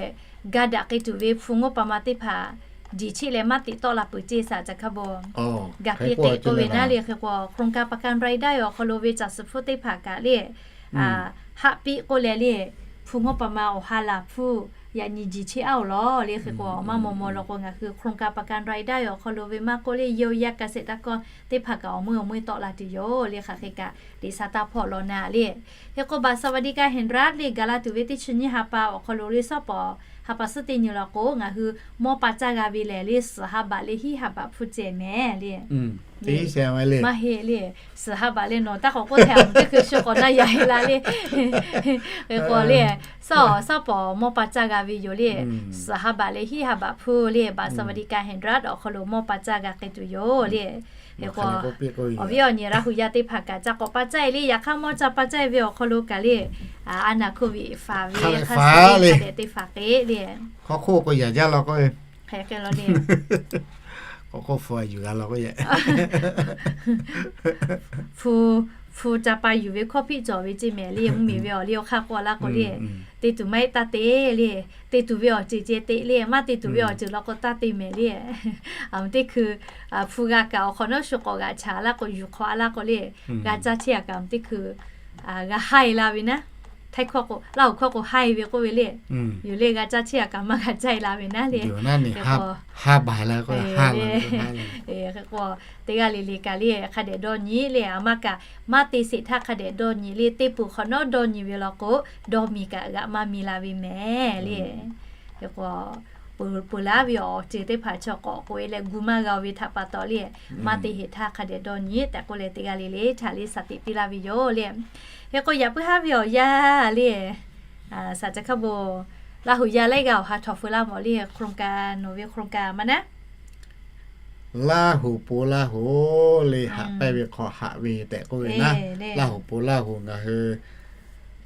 ga daꞈ k'ai tuˬ ve hpu ngawˇ pa ma teˇ hpaˍ jeˬ cheˆ leh maˇ teꞈ tawˆ la peuˬ ceˇ saˍ ca hkaˇ bon ga piˇ k'ai k'oˆ ve naˉ le. Hk'e k'o โครงการประกันรายได้ awˬ hk'aw lo ve caˬ suhˍ hpfuhˇ teˇ hpaˍ kaꞈ le haˆ piˇ k'oˆ leh le hpu ngawˇ pa ma awˬ ha laˬ hpfuhˇ yaꞈ nyi jiˬ cheˇ aˉ-oˬ lawˬ le. Hk'e k'o maˇ maw maw law k'o ngaˬ hui โครงการประกันรายได้ awˬ hk'aw lo ve maˇ k'oˆ le, yawˇ yaˇ เกษตรกร teˇ hpaˍ kaꞈ awˬ meuˇ awˬ meuˇ tawˆ la tuˬ yoˬ le. Hk'aˬ hk'e kaꞈ liꞈ sha taˇ hpawˇ law naˍ le. Hk'e k'o บัตรสวัสดิการแห่งรัฐ le gaˬ la tuˬ ve teˇ chi nyiˇ ha pa awˬ hk'aw lo le shawˉ pawˍ ha pa suhˉ teˇ nyi law k'o ngaˬ hui mawˇ pa caˇ g'a ve lehˬ le, suhˍ ha baꞈ le hiˉ ha baꞈ hpu ceh mehˍ le. Maˇ heˆ le, suhˍ ha baꞈ le nawˬ taˇ k'awꞈ k'oˆ htaꞈ teˇ hkui shu k'awꞈ na yaꞈ la le. Hk'e k'o le, shawˉ shawˉ pawˍ mawˇ pa caˇ g'a ve yoˬ le. Suhˍ ha baꞈ le hiˉ ha baꞈ hpu le บัตรสวัสดิการแห่งรัฐ awˬ hk'aw lo mawˇ pa caˇ g'a k'ai tuˬ yoˬ le. Hk'e k'o awˬ viˉ awˬ nyi Laˇ hu yaˇ teˇ hpaˍ kaꞈ ca k'awꞈ pa caˇ e le. Yaꞈ hk'aˇ mawˇ ca pa caˇ e ve awˬ hk'aw lo kaꞈ le, a naˍ โควิด faˍ ve hk'a suh le hk'a dehꞈ teˇ hpaˍ k'e le. Hk'e k'o hpu, hpu ca pa yuˬ ve hkawˇ hpiˆ cawˬ ve ceˇ mehˍ le. Mvuhˇmiˬ ve awˬ liˇ awˬ hk'aˇ k'oˆ laˇ k'o le, te tuˬ maˇ heˆ taˇ te le. Te tuˬ ve awˬ ceuˬ ceh te le, maˇ te tuˬ ve awˬ ceuˬ law k'o taˇ te mehˍ le. Teˇ hkui hpu g'a kaꞈ awˬ hk'awꞈ nawˉ shu k'awꞈ g'aꞈ chaˍ laˇ k'o, yuˬ hk'awꞈ a laˇ k'o le, g'a caˇ chehˇ a kaꞈ teˇ hkui g'a haiˇ la ve naˉ. Htaiˇ hkawˇ k'o, Laˇ huˍ hkawˇ k'o haiˇ ve k'oˆ ve le. Yoˬ le, g'a caˇ chehˇ a kaꞈ maˇ g'a caˇ e la ve naˉ le. Hk'e k'o teˇ g'aˇ le le kaꞈ le hk'a dehꞈ dawˇ nyi le. A maˇ kaꞈ maˇ te sheˍ htaˇ hk'a dehꞈ dawˇ nyi le. Teˇ peuˬ hk'awꞈ nawˉ dawˇ nyi ve law k'o, dawˇ miˬ kaꞈ g'aꞈ maˇ miˬ la ve mehˍ le. Hk'e k'o peuˬ laˇ ve awˬ ceuˬ teˇ hpaˍ chaw k'awꞈ k'oꞈ e leh gu maˇ g'a ve htaꞈ pa taw le, maˇ te sheˍ htaˇ hk'a dehꞈ dawˇ nyi tehꞈ k'oˆ leh teˇ g'aˇ le le htaꞈ le shaˍ tiꞈ piˇ laˇ ve yoˬ le. Hk'e k'o yaꞈ puiˉ haˉ ve awˬ yanˇ le, shaˍ ca hkaˇ bon, Laˇ huˍ yaˇ laiˉ g'aˇ awˬ ha htawꞈ feu laˇ mawˬ le. โครงการ nawˬ ve โครงการ maˇ naˉ Laˇ huˍ po Laˇ huˍ le, haꞈ pehnˇ ve hk'aw haꞈ ve tehꞈ k'oˆ ve naˉ. Laˇ huˍ po Laˇ huˍ ngaˬ hui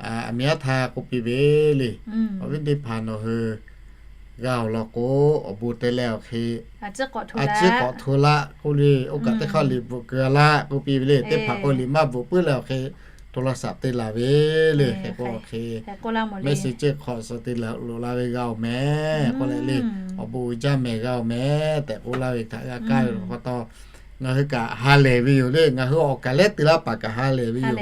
aˬ miˍ aˉ htaˇ k'oˆ piˇ ve le. Awˬ viˉ teˇ hpaˍ nawˬ hui g'a awˬ lawn k'o, awˬ bon te leh awˬ hk'e a ciˉ k'awꞈ hto laˆ k'oˆ le. Oˇ kaꞈ teˇ hk'aˇ liꞈ bvuhꞈ keu a laˆ k'oˆ piˇ ve le. Teˇ hpaˍ k'o liꞈ maˇ bvuhꞈ puiˉ leh awˬ hk'e โทรศัพท์ te laˬ ve le. Hk'e k'o awˬ hk'e message hk'aw suh te laˬ loꞈ la ve g'a oˬ mehˍ k'oˆ leh le, awˬ bon uiˍ jaˇ mehˍ g'a oˬ mehˍ tehꞈ k'oˆ laˇ ve htaꞈ g'a kaˇ ve pa taw, ngaˬ hui kaꞈ ha lehˬ ve yoˬ le. Ngaˬ hui awˬ kaˍ lehˉ te laˇ paˍ kaꞈ ha lehˬ ve yoˬ.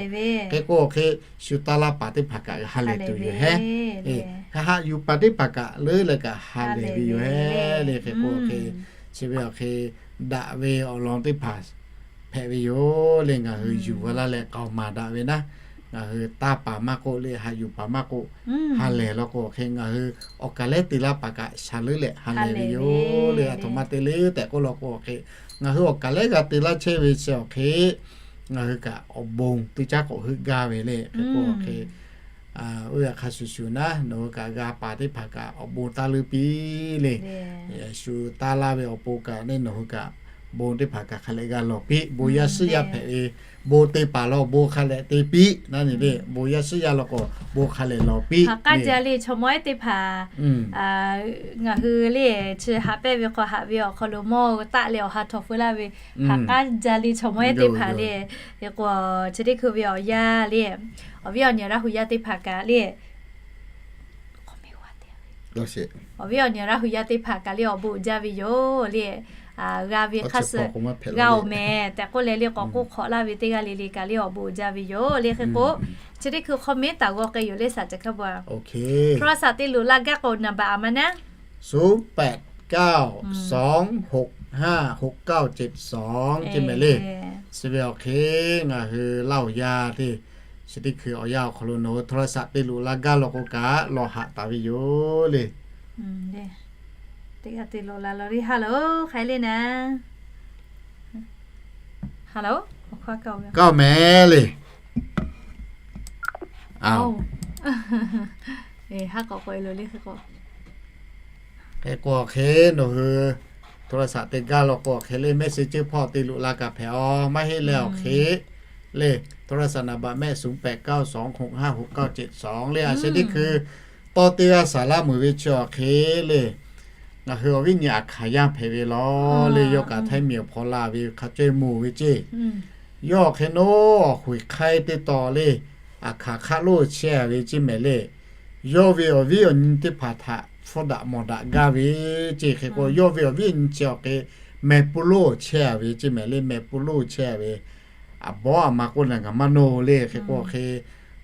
Hk'e k'o awˬ hk'e shu taˇ laˇ paˍ teˇ hpaˍ kaꞈ ha lehˬ tuˬ yoˬ hehˉ. Haꞈ yuˬ paˍ teˇ hpaˍ kaꞈ leuˉ leh kaꞈ ha lehˬ ve yoˬ hehˉ le. Hk'e k'o awˬ hk'e chi ve awˬ hk'e daꞈ ve awˬ lawn teˇ hpaˍ hpehꞈ ve yoˬ le. Ngaˬ hui yuˬ veu laˇ leh k'aoˍ maˍ daꞈ ve naˉ, ngaˬ hui taˇ paˍ maˇ k'oˆ le, haꞈ yuˬ paˍ maˇ k'oˆ, ha lehˬ law k'o awˬ hk'e ngaˬ hui awˬ kaˍ lehˉ te laˇ paˍ kaꞈ sha leuˉ leh ha lehˬ ve yoˬ le. A htoꞈ ma te le tehꞈ k'oˆ law k'o awˬ hk'e, ngaˬ hui awˬ kaˍ lehˉ g'a te laˇ chehˇ ve chi awˬ hk'e ngaˬ hui kaꞈ awˬ bon teˇ caˉ k'awꞈ heuˆ gaˇ ve le. Hk'e k'o awˬ hk'e oˇ ve hk'a shuˍ shuˍ naˉ, nawˬ hui kaꞈ g'a paˍ teˇ hpaˍ kaꞈ awˬ bon taˇ leuˉ piˇ le. Yeˍsuˆ taˇ laˇ ve awˬ pon kaꞈ le, nawˬ hui kaꞈ bon teˇ hpaˍ kaꞈ hk'a leh g'a lawˬ piˇ. Bon yaˇ shiˉ yaˇ hpehꞈ ve bon te paˍ law bon hk'a leh te piˇ naˉ ne le. Bon yaˇ shiˉ yaˇ law k'o bon hk'a leh lawˬ piˇ. Haꞈ k'aˉ jaˇ le chaw mawˇ ehˉ teˇ hpaˍ ngaˬ hui le chi haꞈ pehnˇ ve hk'aw haꞈ ve awˬ hk'aw lo mawˇ taˆ leh awˬ ha htawꞈ feu laˇ ve, haꞈ k'aˉ jaˇ le chaw mawˇ ehˉ teˇ hpaˍ le. Hk'e k'o chi teˇ hkui ve awˬ yanˇ le, awˬ viˉ awˬ nyi Laˇ huˍ yaˇ teˇ hpaˍ kaꞈ le awˬ viˉ awˬ nyi Laˇ huˍ yaˇ teˇ hpaˍ kaꞈ le awˬ bon uiˍ jaˇ ve yoˬ le. G'a ve hk'a suh g'a oˬ mehˍ tehꞈ k'oˆ leh le k'awꞈ k'oˆ hk'awꞈ laˇ ve teˇ g'aˇ le le kaꞈ le awˬ bon uiˍ jaˇ ve yoˬ le. Hk'e k'o chi teˇ hkui คอมเมนต์ taˍ g'aw k'ai yoˬ le shaˍ ca hkaˇ bon. โทรศัพท์ te loꞈ la gaˇ k'o naˍ baꞈ a ma naˉ ศูนย์แปดเก้าสองหกห้าหกเก้าเจ็ดสอง ceˇ mehˍ le. Chi ve awˬ hk'e ngaˬ hui Laˇ huˍ yaˇ teˇ, chi teˇ hkui awˬ yanˇ awˬ hk'aw lo nawˬ hui โทรศัพท์ te loꞈ la gaˇ law k'o kaꞈ lawˬ haꞈ taˍ ve yoˬ le. Teˇ g'aˇ te loꞈ la lo le. Hello, hk'aˬ hk'e le naˉ. Hello, kaˇ mehˍ le. Haˉ k'awꞈ k'oꞈ e lo le hk'e k'o. Hk'e k'o awˬ hk'e nawˬ hui โทรศัพท์ te gaˇ law k'o awˬ hk'e le mehˆ se ceuˇ hpawˇ te loꞈ la kaꞈ hpehꞈ aˬ. Maˇ heˆ leh awˬ hk'e le โทรศัพท์ naˍ baꞈ mehˆ ศูนย์แปดเก้าสองหกห้าหกเก้าเจ็ดสอง le a sheh teˇ hkui tawˇ teˇ g'aˇ saˍ laˇ meuˍ ve chi awˬ hk'e le ngaˬ hui awˬ viˉ nyi aˬ hkaˍ yaˇ hpehꞈ ve law le. Yawˇ kaꞈ htaiˇ miˬ awˬ hpaw la ve hk'a caweh moˬ ve ceˇ. Yawˇ awˬ hk'e naˉ awˬ hoꞈ hk'aiˉ teˇ taw le aˬ hkaˍ hk'aˆ lonˉ chehˇ a ve ceˇ mehˍ le. Yawˇ ve awˬ viˉ awˬ nyi teˇ hpaˍ htaꞈ hpfuhˇ daꞈ mawˬ daꞈ gaˇ ve ceˇ. Hk'e k'o yawˇ ve awˬ viˉ awˬ nyi chi awˬ hk'e mehˍ pu lonˉ chehˇ a ve ceˇ mehˍ le. Mehˍ pu lonˉ chehˇ a ve aˬ bawˉ aˬ ma k'oˆ leh ngaˬ maˇ nawˬ le. Hk'e k'o awˬ hk'e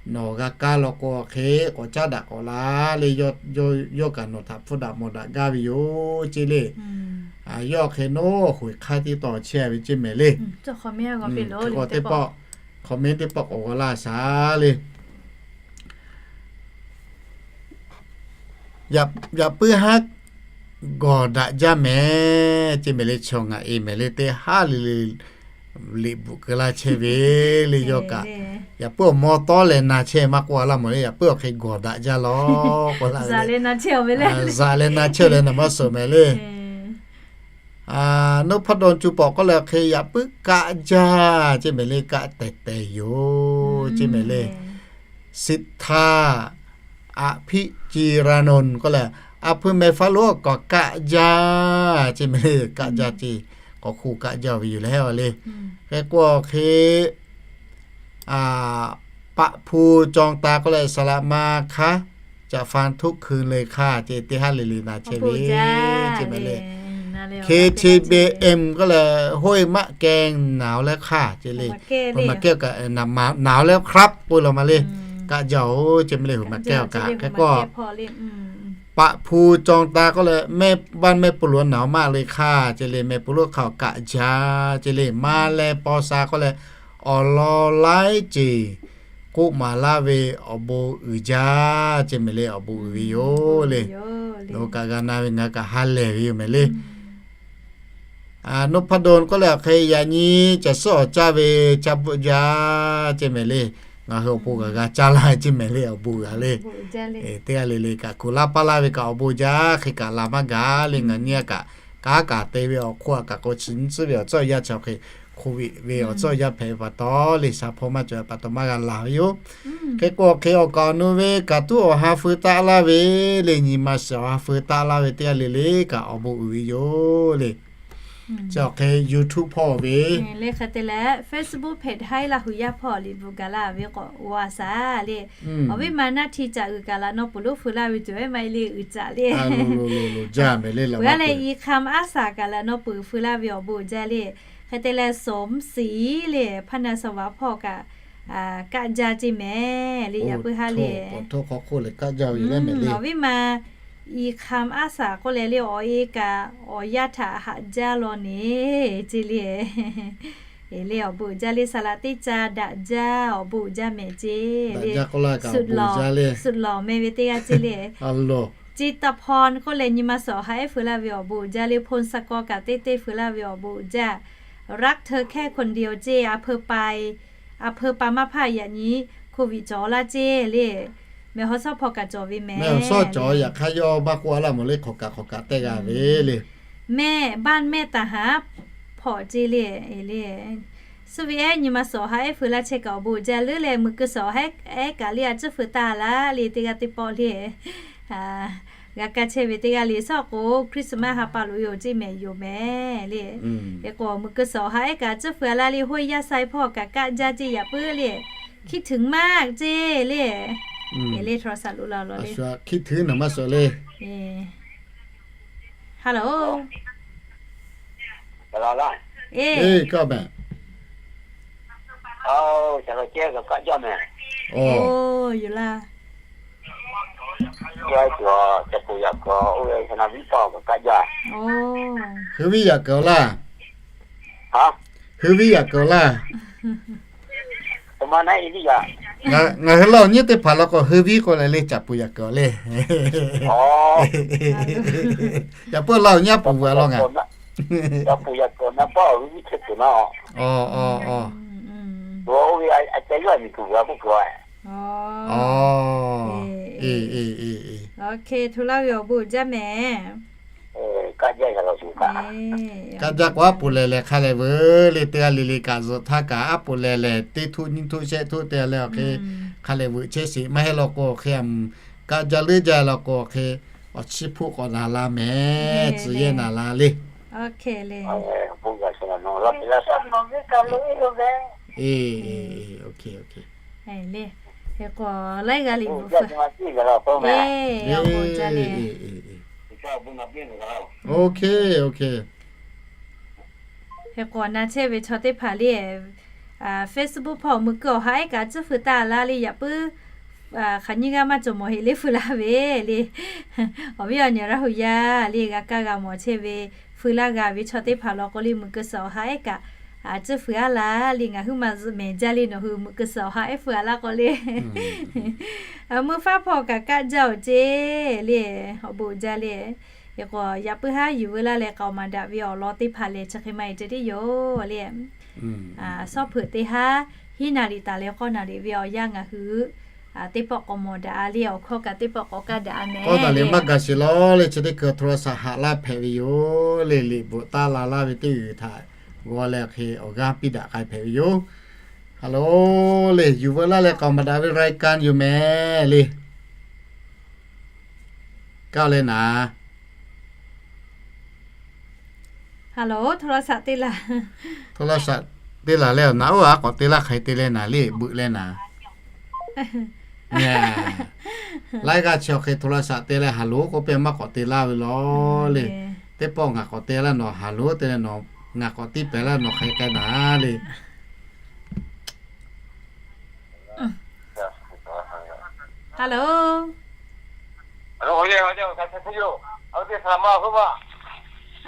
nawˬ g'a kaˇ law k'o hk'e k'awꞈ caˉ daꞈ k'awꞈ la le. Yawˇ kaꞈ nawˬ htaꞈ hpfuhˇ daꞈ mawˬ daꞈ gaˇ ve yoˬ ceˇ le. Yawˇ hk'e naˉ awˬ hoꞈ hk'aˇ teˇ tawˬ chehˇ ve ceˇ mehˍ le. Hk'e k'o teˇ pawˆ, comment teˇ pawˆ k'awꞈ g'aw laˇ shaˍ le. Yaꞈ puiˉ haˉ gawˬ daꞈ jaˇ mehˍ ceˇ mehˍ le. Chaw ngaˬ e mehˍ le teˇ haˉ le le liꞈ bvuhꞈ keu laˇ chehˇ ve le. Yawˇ kaꞈ yaꞈ puiˉ awˬ maw tawˉ leh na chehˇ maˇ k'oˆ a laˇ mawˬ le. Yaꞈ puiˉ awˬ hk'e gawˬ daꞈ jaˇ law k'oˆ laˇ ve le. Zaꞈ leh na chehˇ le na maˇ suhˍ mehˍ le. Noˉ hpaˇ dawˇ cuˇ pawˍ k'oˆ leh hk'e yaꞈ puiˉ kaˆ jaˇ ceˇ mehˍ le. Kaˆ tehˬ tehˬ yoˬ ceˇ mehˍ le. Sittha Abhicirano k'oˆ leh, a hpui meh faˉ lo k'awꞈ kaˆ jaˇ ceˇ mehˍ le. Kaˆ jaˇ ceˇ, k'awꞈ hk'oˆ kaˆ jaˇ ve yoˬ leh a le. Hk'e k'o hk'e ปรับปรุงจองตา k'oˆ leh สระมาคะ จัดฟันทุกคืนเลยค่ะ ceˇ teˇ haˉ le le na chehˇ ve ceˇ mehˍ le. K T B M k'oˆ leh ห้วยมะแกง หนาวแล้วค่ะ ceˇ le. ห้วยมะแกง หนาวแล้วครับ k'oˆ la ma le. Kaˆ jaˇ oˬ ceˇ mehˍ le. ห้วยมะแกง kaˆ. Hk'e k'o ปรับปรุงจองตา k'oˆ leh บ้านแม่ปูหลวง หนาวมากเลยค่ะ ceˇ le. Meh pu loˉ hk'a kaˆ jaˇ ceˇ le. Maˇ leh paw sha k'oˆ leh awˬ lawn laiˉ ceuˬ k'oˆ maˍ laˇ ve awˬ bon uiˍ jaˇ ceˇ mehˍ le. Awˬ bon uiˍ ve yoˬ le. Nawˬ hui kaꞈ g'a na ve ngaˬ hui kaꞈ ha lehˬ ve yoˬ mehˍ le. Noˉ hpaˇ dawˇ k'oˆ leh hk'e yaꞈ nyi caˬ suhˉ awˬ caˇ ve caˇ bvuhˆ jaˇ ceˇ mehˍ le. Ngaˬ hui awˬ pon kaꞈ g'a caˇ laˇ ceˇ mehˍ le. Awˬ bon g'a le. Teˇ g'aˇ le le kaꞈ kuˬ laˇ paˇ laˇ ve kaꞈ awˬ bon jaˇ. Hk'e kaꞈ la maˇ gaˬ le. Ngaˬ nyi a kaꞈ kanˉ kaꞈ te ve awˬ hk'oˆ a kaꞈ k'o chi nyi tcuhˉ ve awˬ tcuhˉ awˬ yanˇ chi hk'e COVID ve awˬ tcuhˉ awˬ yanˇ hpehꞈ ve pa taw le, sha hpawˇ maˇ cawˬ ve pa taw maˇ g'a laˬ ve yoˬ. Hk'e k'o hk'e awˬ kaˍ awˬ nu ve kaꞈ tuˉ awˬ ha feu taˆ laˇ ve le, nyi ma shiˍ awˬ ha feu taˆ laˇ ve teˇ g'aˇ le le kaꞈ awˬ bon uiˍ ve yoˬ le. Chi awˬ hk'e YouTube hpawˇ ve le hk'e te leh Facebook page haiˉ Laˇ hu yaˇ hpawˇ liꞈ bvuhꞈ gaˬ la ve k'awꞈ g'a shaˍ le. Awˬ viˉ ma naˇ hti caꞈ g'uiˬ kaꞈ laꞈ nawˉ peuˬ lonˉ feu laˇ ve tuˬ ve maˇ heˆ le uiˍ caꞈ le. Peuˬ a leh i hk'am aˉ shaˍ kaꞈ laꞈ nawˉ peuˬ feu laˇ ve awˬ bon uiˍ jaˇ le. Hk'e te leh sawˍ mvuhˇ shiˍ le hpaˇ na sawˍ vaˍ hpawˇ kaꞈ kaˆ jaˇ ceˇ mehˍ le. Yaꞈ puiˉ haˉ le awˬ viˉ ma i hk'am aˉ shaˍ k'oˆ leh le awˬ e kaꞈ awˬ yaˇ htaꞈ haꞈ jaˇ law ne ceˇ le. Le awˬ bon uiˍ jaˇ le. Saˍ laꞈ teˇ ca daꞈ jaˇ awˬ bon uiˍ jaˇ mehˍ ceˇ le. Suhˍ lawˬ meh ve teˇ g'aˇ ceˇ le. Chi taˇ hpawˇ k'oˆ leh nyi ma suhˍ awˬ ha ehˉ feu laˇ ve awˬ bon uiˍ jaˇ le. Phone sa kaw kaꞈ teˇ teˇ feu laˇ ve awˬ bon uiˍ jaˇ. รักเธอแค่คนเดียว ceˇ a hpeu pa a hpeu pa maˇ hpaˇ yaꞈ nyi COVID cawˬ laˇ ceˇ le. Meh haw shawˉ hpawˇ kaꞈ cawˬ ve mehˍ. Meh haw shawˉ cawˬ yaꞈ hk'aˇ yawˇ maˇ k'oˆ a laˇ mawˬ le. Hk'awꞈ kaꞈ hk'awꞈ kaꞈ teˇ g'a ve le. Meh บ้านแม่ตาหาบ hpawꞈ ceˇ le. Le suh ve ehˉ nyi ma suhˍ awˬ ha ehˉ feu laˇ chehˇ kaꞈ awˬ bon uiˍ jaˇ leuˉ leh meuꞈ keu suhˍ awˬ ha ehˉ kaꞈ le a tcuhˉ feu taˇ laˇ le. Teˇ g'aˇ teˇ pawˆ le g'a kaˇ chehˇ ve teˇ g'aˇ le. Suhˉ k'o Christmas ha pa loꞈ yoˬ ceˇ mehˍ yoˬ mehˍ le. Hk'e k'o meuꞈ keu suhˍ awˬ ha ehˉ kaꞈ a tcuhˉ feu laˇ le. Hoˇ yaˇ sai hpawˇ kaꞈ kaˆ jaˇ ceˇ yaꞈ puiˉ le. คิดถึงมาก ceˇ le. Le โทรศัพท์ loꞈ la law le. คิดถึง nawˬ maˇ suhˍ le. Hello. Yoˬ laˇ. Hui viˉ yaꞈ kuiˬ awˬ laˇ. Hui viˉ yaꞈ kuiˬ awˬ laˇ. Ngaˬ hui Laˇ huˍ nyiˉ teˇ hpaˍ law k'o hui viˉ k'oˆ leh le, caꞈ puˍ yaꞈ kuiˬ awˬ le. Yaꞈ puiˉ Laˇ huˍ nyiˉ a puˍ ve a law ngaˬ. Aw, aw, aw. Aw, e, e, e, e. Hto laˇ ve awˬ bon uiˍ jaˇ mehˍ. Kaˆ jaˇ k'o aˉ poꞈ lehˬ lehˬ hk'a lehˬ veuˬ le. Teˇ g'aˇ le le kaꞈ zuhꞈ htaˇ kaꞈ aˉ poꞈ lehˬ lehˬ teˇ htoˆ nyiˇ htoˆ shehˆ htoˆ te leh awˬ hk'e hk'a lehˬ veuˬ chehˇ sheˍ. Maˇ heˆ law k'o awˬ hk'e a, kaˆ jaˇ leuˉ jaˇ law k'o awˬ hk'e awˬ chiˇ hpfuhˆ k'awꞈ naˍ la mehˍ. Tcuh yehˇ naˍ la le. Hk'e k'o na chehˇ ve chaw teˇ hpaˍ le, Facebook hpawˇ mui keu awˬ ha ehˉ kaꞈ tcuhˉ feu taˇ laˇ le. Yaꞈ puiˉ hk'aˬ nyiˇ g'aˇ maˇ cawˬ mawˬ heꞈ le feu laˇ ve le. Awˬ viˉ awˬ nyi Laˇ huˍ yaˇ le g'a kaˇ g'a mawˬ chehˇ ve, feu laˇ g'a ve chaw teˇ hpaˍ law k'o le, mui keu suhˍ awˬ ha ehˉ kaꞈ tcuhˉ feu a laˇ le. Ngaˬ huiˉ ma zuhꞈ mehˍ jaˇ le, nawˬ hui mui keu suhˍ awˬ ha ehˉ feu a laˇ k'o le. Mui faˉ hpawˇ kaꞈ kaˆ jaˇ awˬ ceˇ le. Awˬ bon jaˇ le. Hk'e k'o yaꞈ puiˉ haˉ yuˬ veu laˇ leh k'aoˍ maˍ daꞈ ve awˬ lawn teˇ hpaˍ lehˬ chi hk'e maˇ heˆ te tiˉ yoˬ le. Shawˉ hpeuꞈ teˇ haˉ hiˉ naˍ riˍ taˍ leh k'awˇ naˍ riˍ ve awˬ yanˇ ngaˬ hui teˇ pawˆ k'awꞈ mawˬ daꞈ a le. Awˬ hkawˇ kaꞈ teˇ pawˆ k'awꞈ kaˇ daꞈ a meh. K'awˇ naˍ riˍ maˇ gaˬ sheˍ law le, chi teˇ hkui โทรศัพท์ haꞈ laˇ hpehꞈ ve yoˬ le. Liꞈ bvuhꞈ taˇ la laˇ ve teˇ g'uiˬ htaꞈ g'aw leh hk'e awˬ g'aˇ piˇ daꞈ k'ai hpehꞈ ve yoˬ. Hello le, yuˬ veu laˇ leh k'aoˍ maˍ daꞈ ve รายการ yoˬ meh le. Kaˇ leh naˍ. Hello, โทรศัพท์ teˇ laˬ. โทรศัพท์ teˇ laˬ leh naˍ oˇ a k'awꞈ te laˇ hk'ai te leh naˍ le, beuꞈ leh naˍ. Laiˉ g'aˇ chi awˬ hk'e โทรศัพท์ te leh ฮัลโหล k'oˆ piˇ maˇ k'awꞈ te laˇ ve law le. Teˇ pawˆ ngaˬ k'awꞈ te laˇ nawˬ ฮัลโหล te leh nawˬ ngaˬ k'awꞈ tiˇ pehˍ laˇ nawˬ hk'ai k'ai naˍ le. Hello. Hello.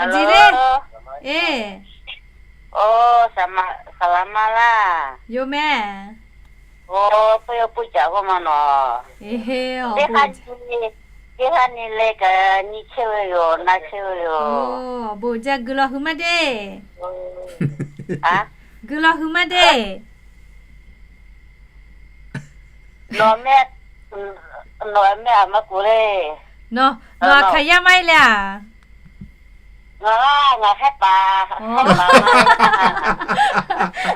Aˬ ji le. E. Saˍ laˍ laˇ. Yoˬ meh. Oˇ, hpu yawˇ puiˉ caꞈ k'oˆ ma nawˬ. Teˇ ha nyi le kaꞈ nyi chehˇ ve yoˬ, na chehˇ ve yoˬ. Awˬ bon jaˇ, guiˬ law hui maˇ deˇ. Guiˬ law hui maˇ deˇ. Nawˬ meh, nawˬ meh a maˇ kuˬ le. Nawˬ, nawˬ a hkaˍ yaˇ maˇ heˆ le a. Ngaˬ laˇ, ngaˬ hehˉ paˍ.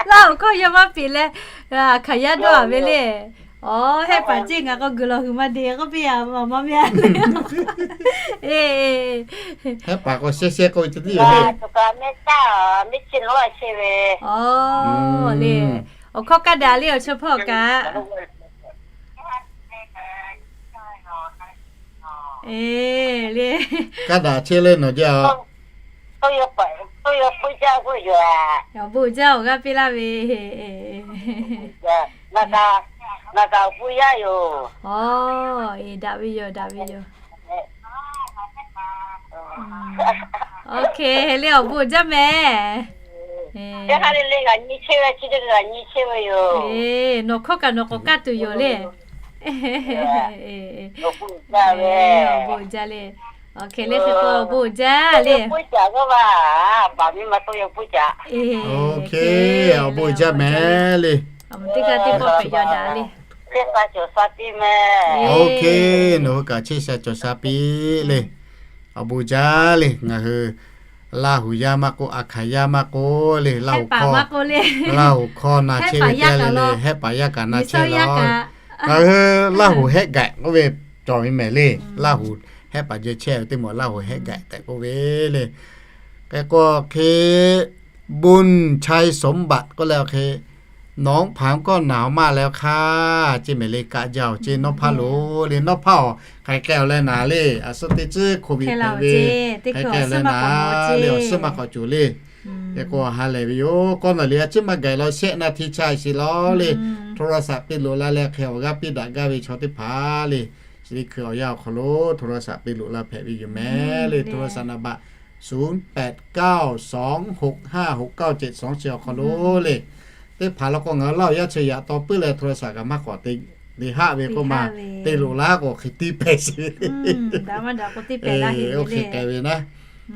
Laˇ awˬ hkawˇ yaˇ maˇ peꞈ leh, a hkaˍ yaˇ dawˇ a ve le. Awˬ, hehˉ paˍ ceˇ ngaˬ k'awꞈ guiˬ law hui maˇ deˇ k'oˆ piˇ a, maˇ meh a le. Hehˉ paˍ k'o shehˇ shehˇ k'oˆ ve ce tiˉ yoˬ le. Awˬ le. Awˬ hkawˇ kaˇ daꞈ le awˬ chaw hpawˇ kaꞈ. E, le. Kaˇ daꞈ chehˇ le nawˬ jaˇ. Awˬ bon jaˇ awˬ g'aˇ piˇ laˇ ve. Awˬ, e, daꞈ ve yoˬ, daꞈ ve yoˬ. Oˇ hk'e le awˬ bon jaˇ meh. E, nawˬ hkawˇ kaꞈ nawˬ k'awꞈ kaˇ tuˬ yoˬ le. Awˬ bon jaˇ le. Oˇ hk'e le hk'e k'o awˬ bon jaˇ le. Awˬ bon jaˇ meh le. Teˇ g'aˇ teˇ pawˆ hpehꞈ yaw daꞈ le. Oˇ hk'e, nawˬ hui kaꞈ chehˇ sha cawˬ sha piˇ le. Awˬ bon jaˇ le. Ngaˬ hui Laˇ huˍ yaˇ maˇ k'oˆ, a hkaˍ yaˇ maˇ k'oˆ le, Laˇ huˍ hkawˇ, Laˇ huˍ hkawˇ na chehˇ ve teˇ g'aˇ le le, hehˉ paˍ yaˇ kaꞈ na chehˇ la. Ngaˬ hui Laˇ huˍ hehˆ gaꞈ k'oˆ ve cawˬ ve mehˍ le. Laˇ huˍ hehˉ paˍ jeh chehˇ ve teˇ maˬ Laˇ huˍ hehˆ gaꞈ tehꞈ k'oˆ ve le. Hk'e k'o hk'e บุญชัยสมบัติ k'oˆ leh awˬ hk'e, nawˬ hpaˍ kawˆ naˍ maˇ leh awˬ hk'aˇ, ceˇ mehˍ le kaˆ jaˇ oˬ ceˇ nawˇ hpaˇ lo le, nawˇ hpaˇ awˬ hk'aˬ hk'e k'ai awˬ leh naˍ le, a suhˉ teˇ tcuhˉ โควิด hpehꞈ ve, hk'aˬ hk'e k'ai awˬ leh naˍ le, awˬ suhˉ maˇ k'awꞈ cawˬ le. Hk'e k'o ha lehˬ ve yoˬ. K'awˇ naˍ riˍ a ciˉ maˇ gaˬ law shehˆ naˍ hti chaˇ shiˍ law le, โทรศัพท์ te loꞈ la leh hk'e awˬ g'aˇ piˇ daꞈ gaˇ ve chaw teˇ hpaˍ le, chi teˇ hkui awˬ yanˇ awˬ hk'aw lo โทรศัพท์ te loꞈ la hpehꞈ ve yoˬ mehˍ le, โทรศัพท์ นามบัตร ศูนย์แปดเก้าสองหกห้าหกเก้าเจ็ดสอง chi awˬ hk'aw lo le. Teˇ hpaˍ law k'o ngaˬ hui Laˇ huˍ yaˇ chi yaꞈ taw puiˉ leh โทรศัพท์ kaꞈ maˇ k'awꞈ te le haˆ ve k'oˆ ma, te loꞈ la k'o hk'e tiˇ pehˍ shiˍ. Oˇ hk'e k'ai ve naˉ,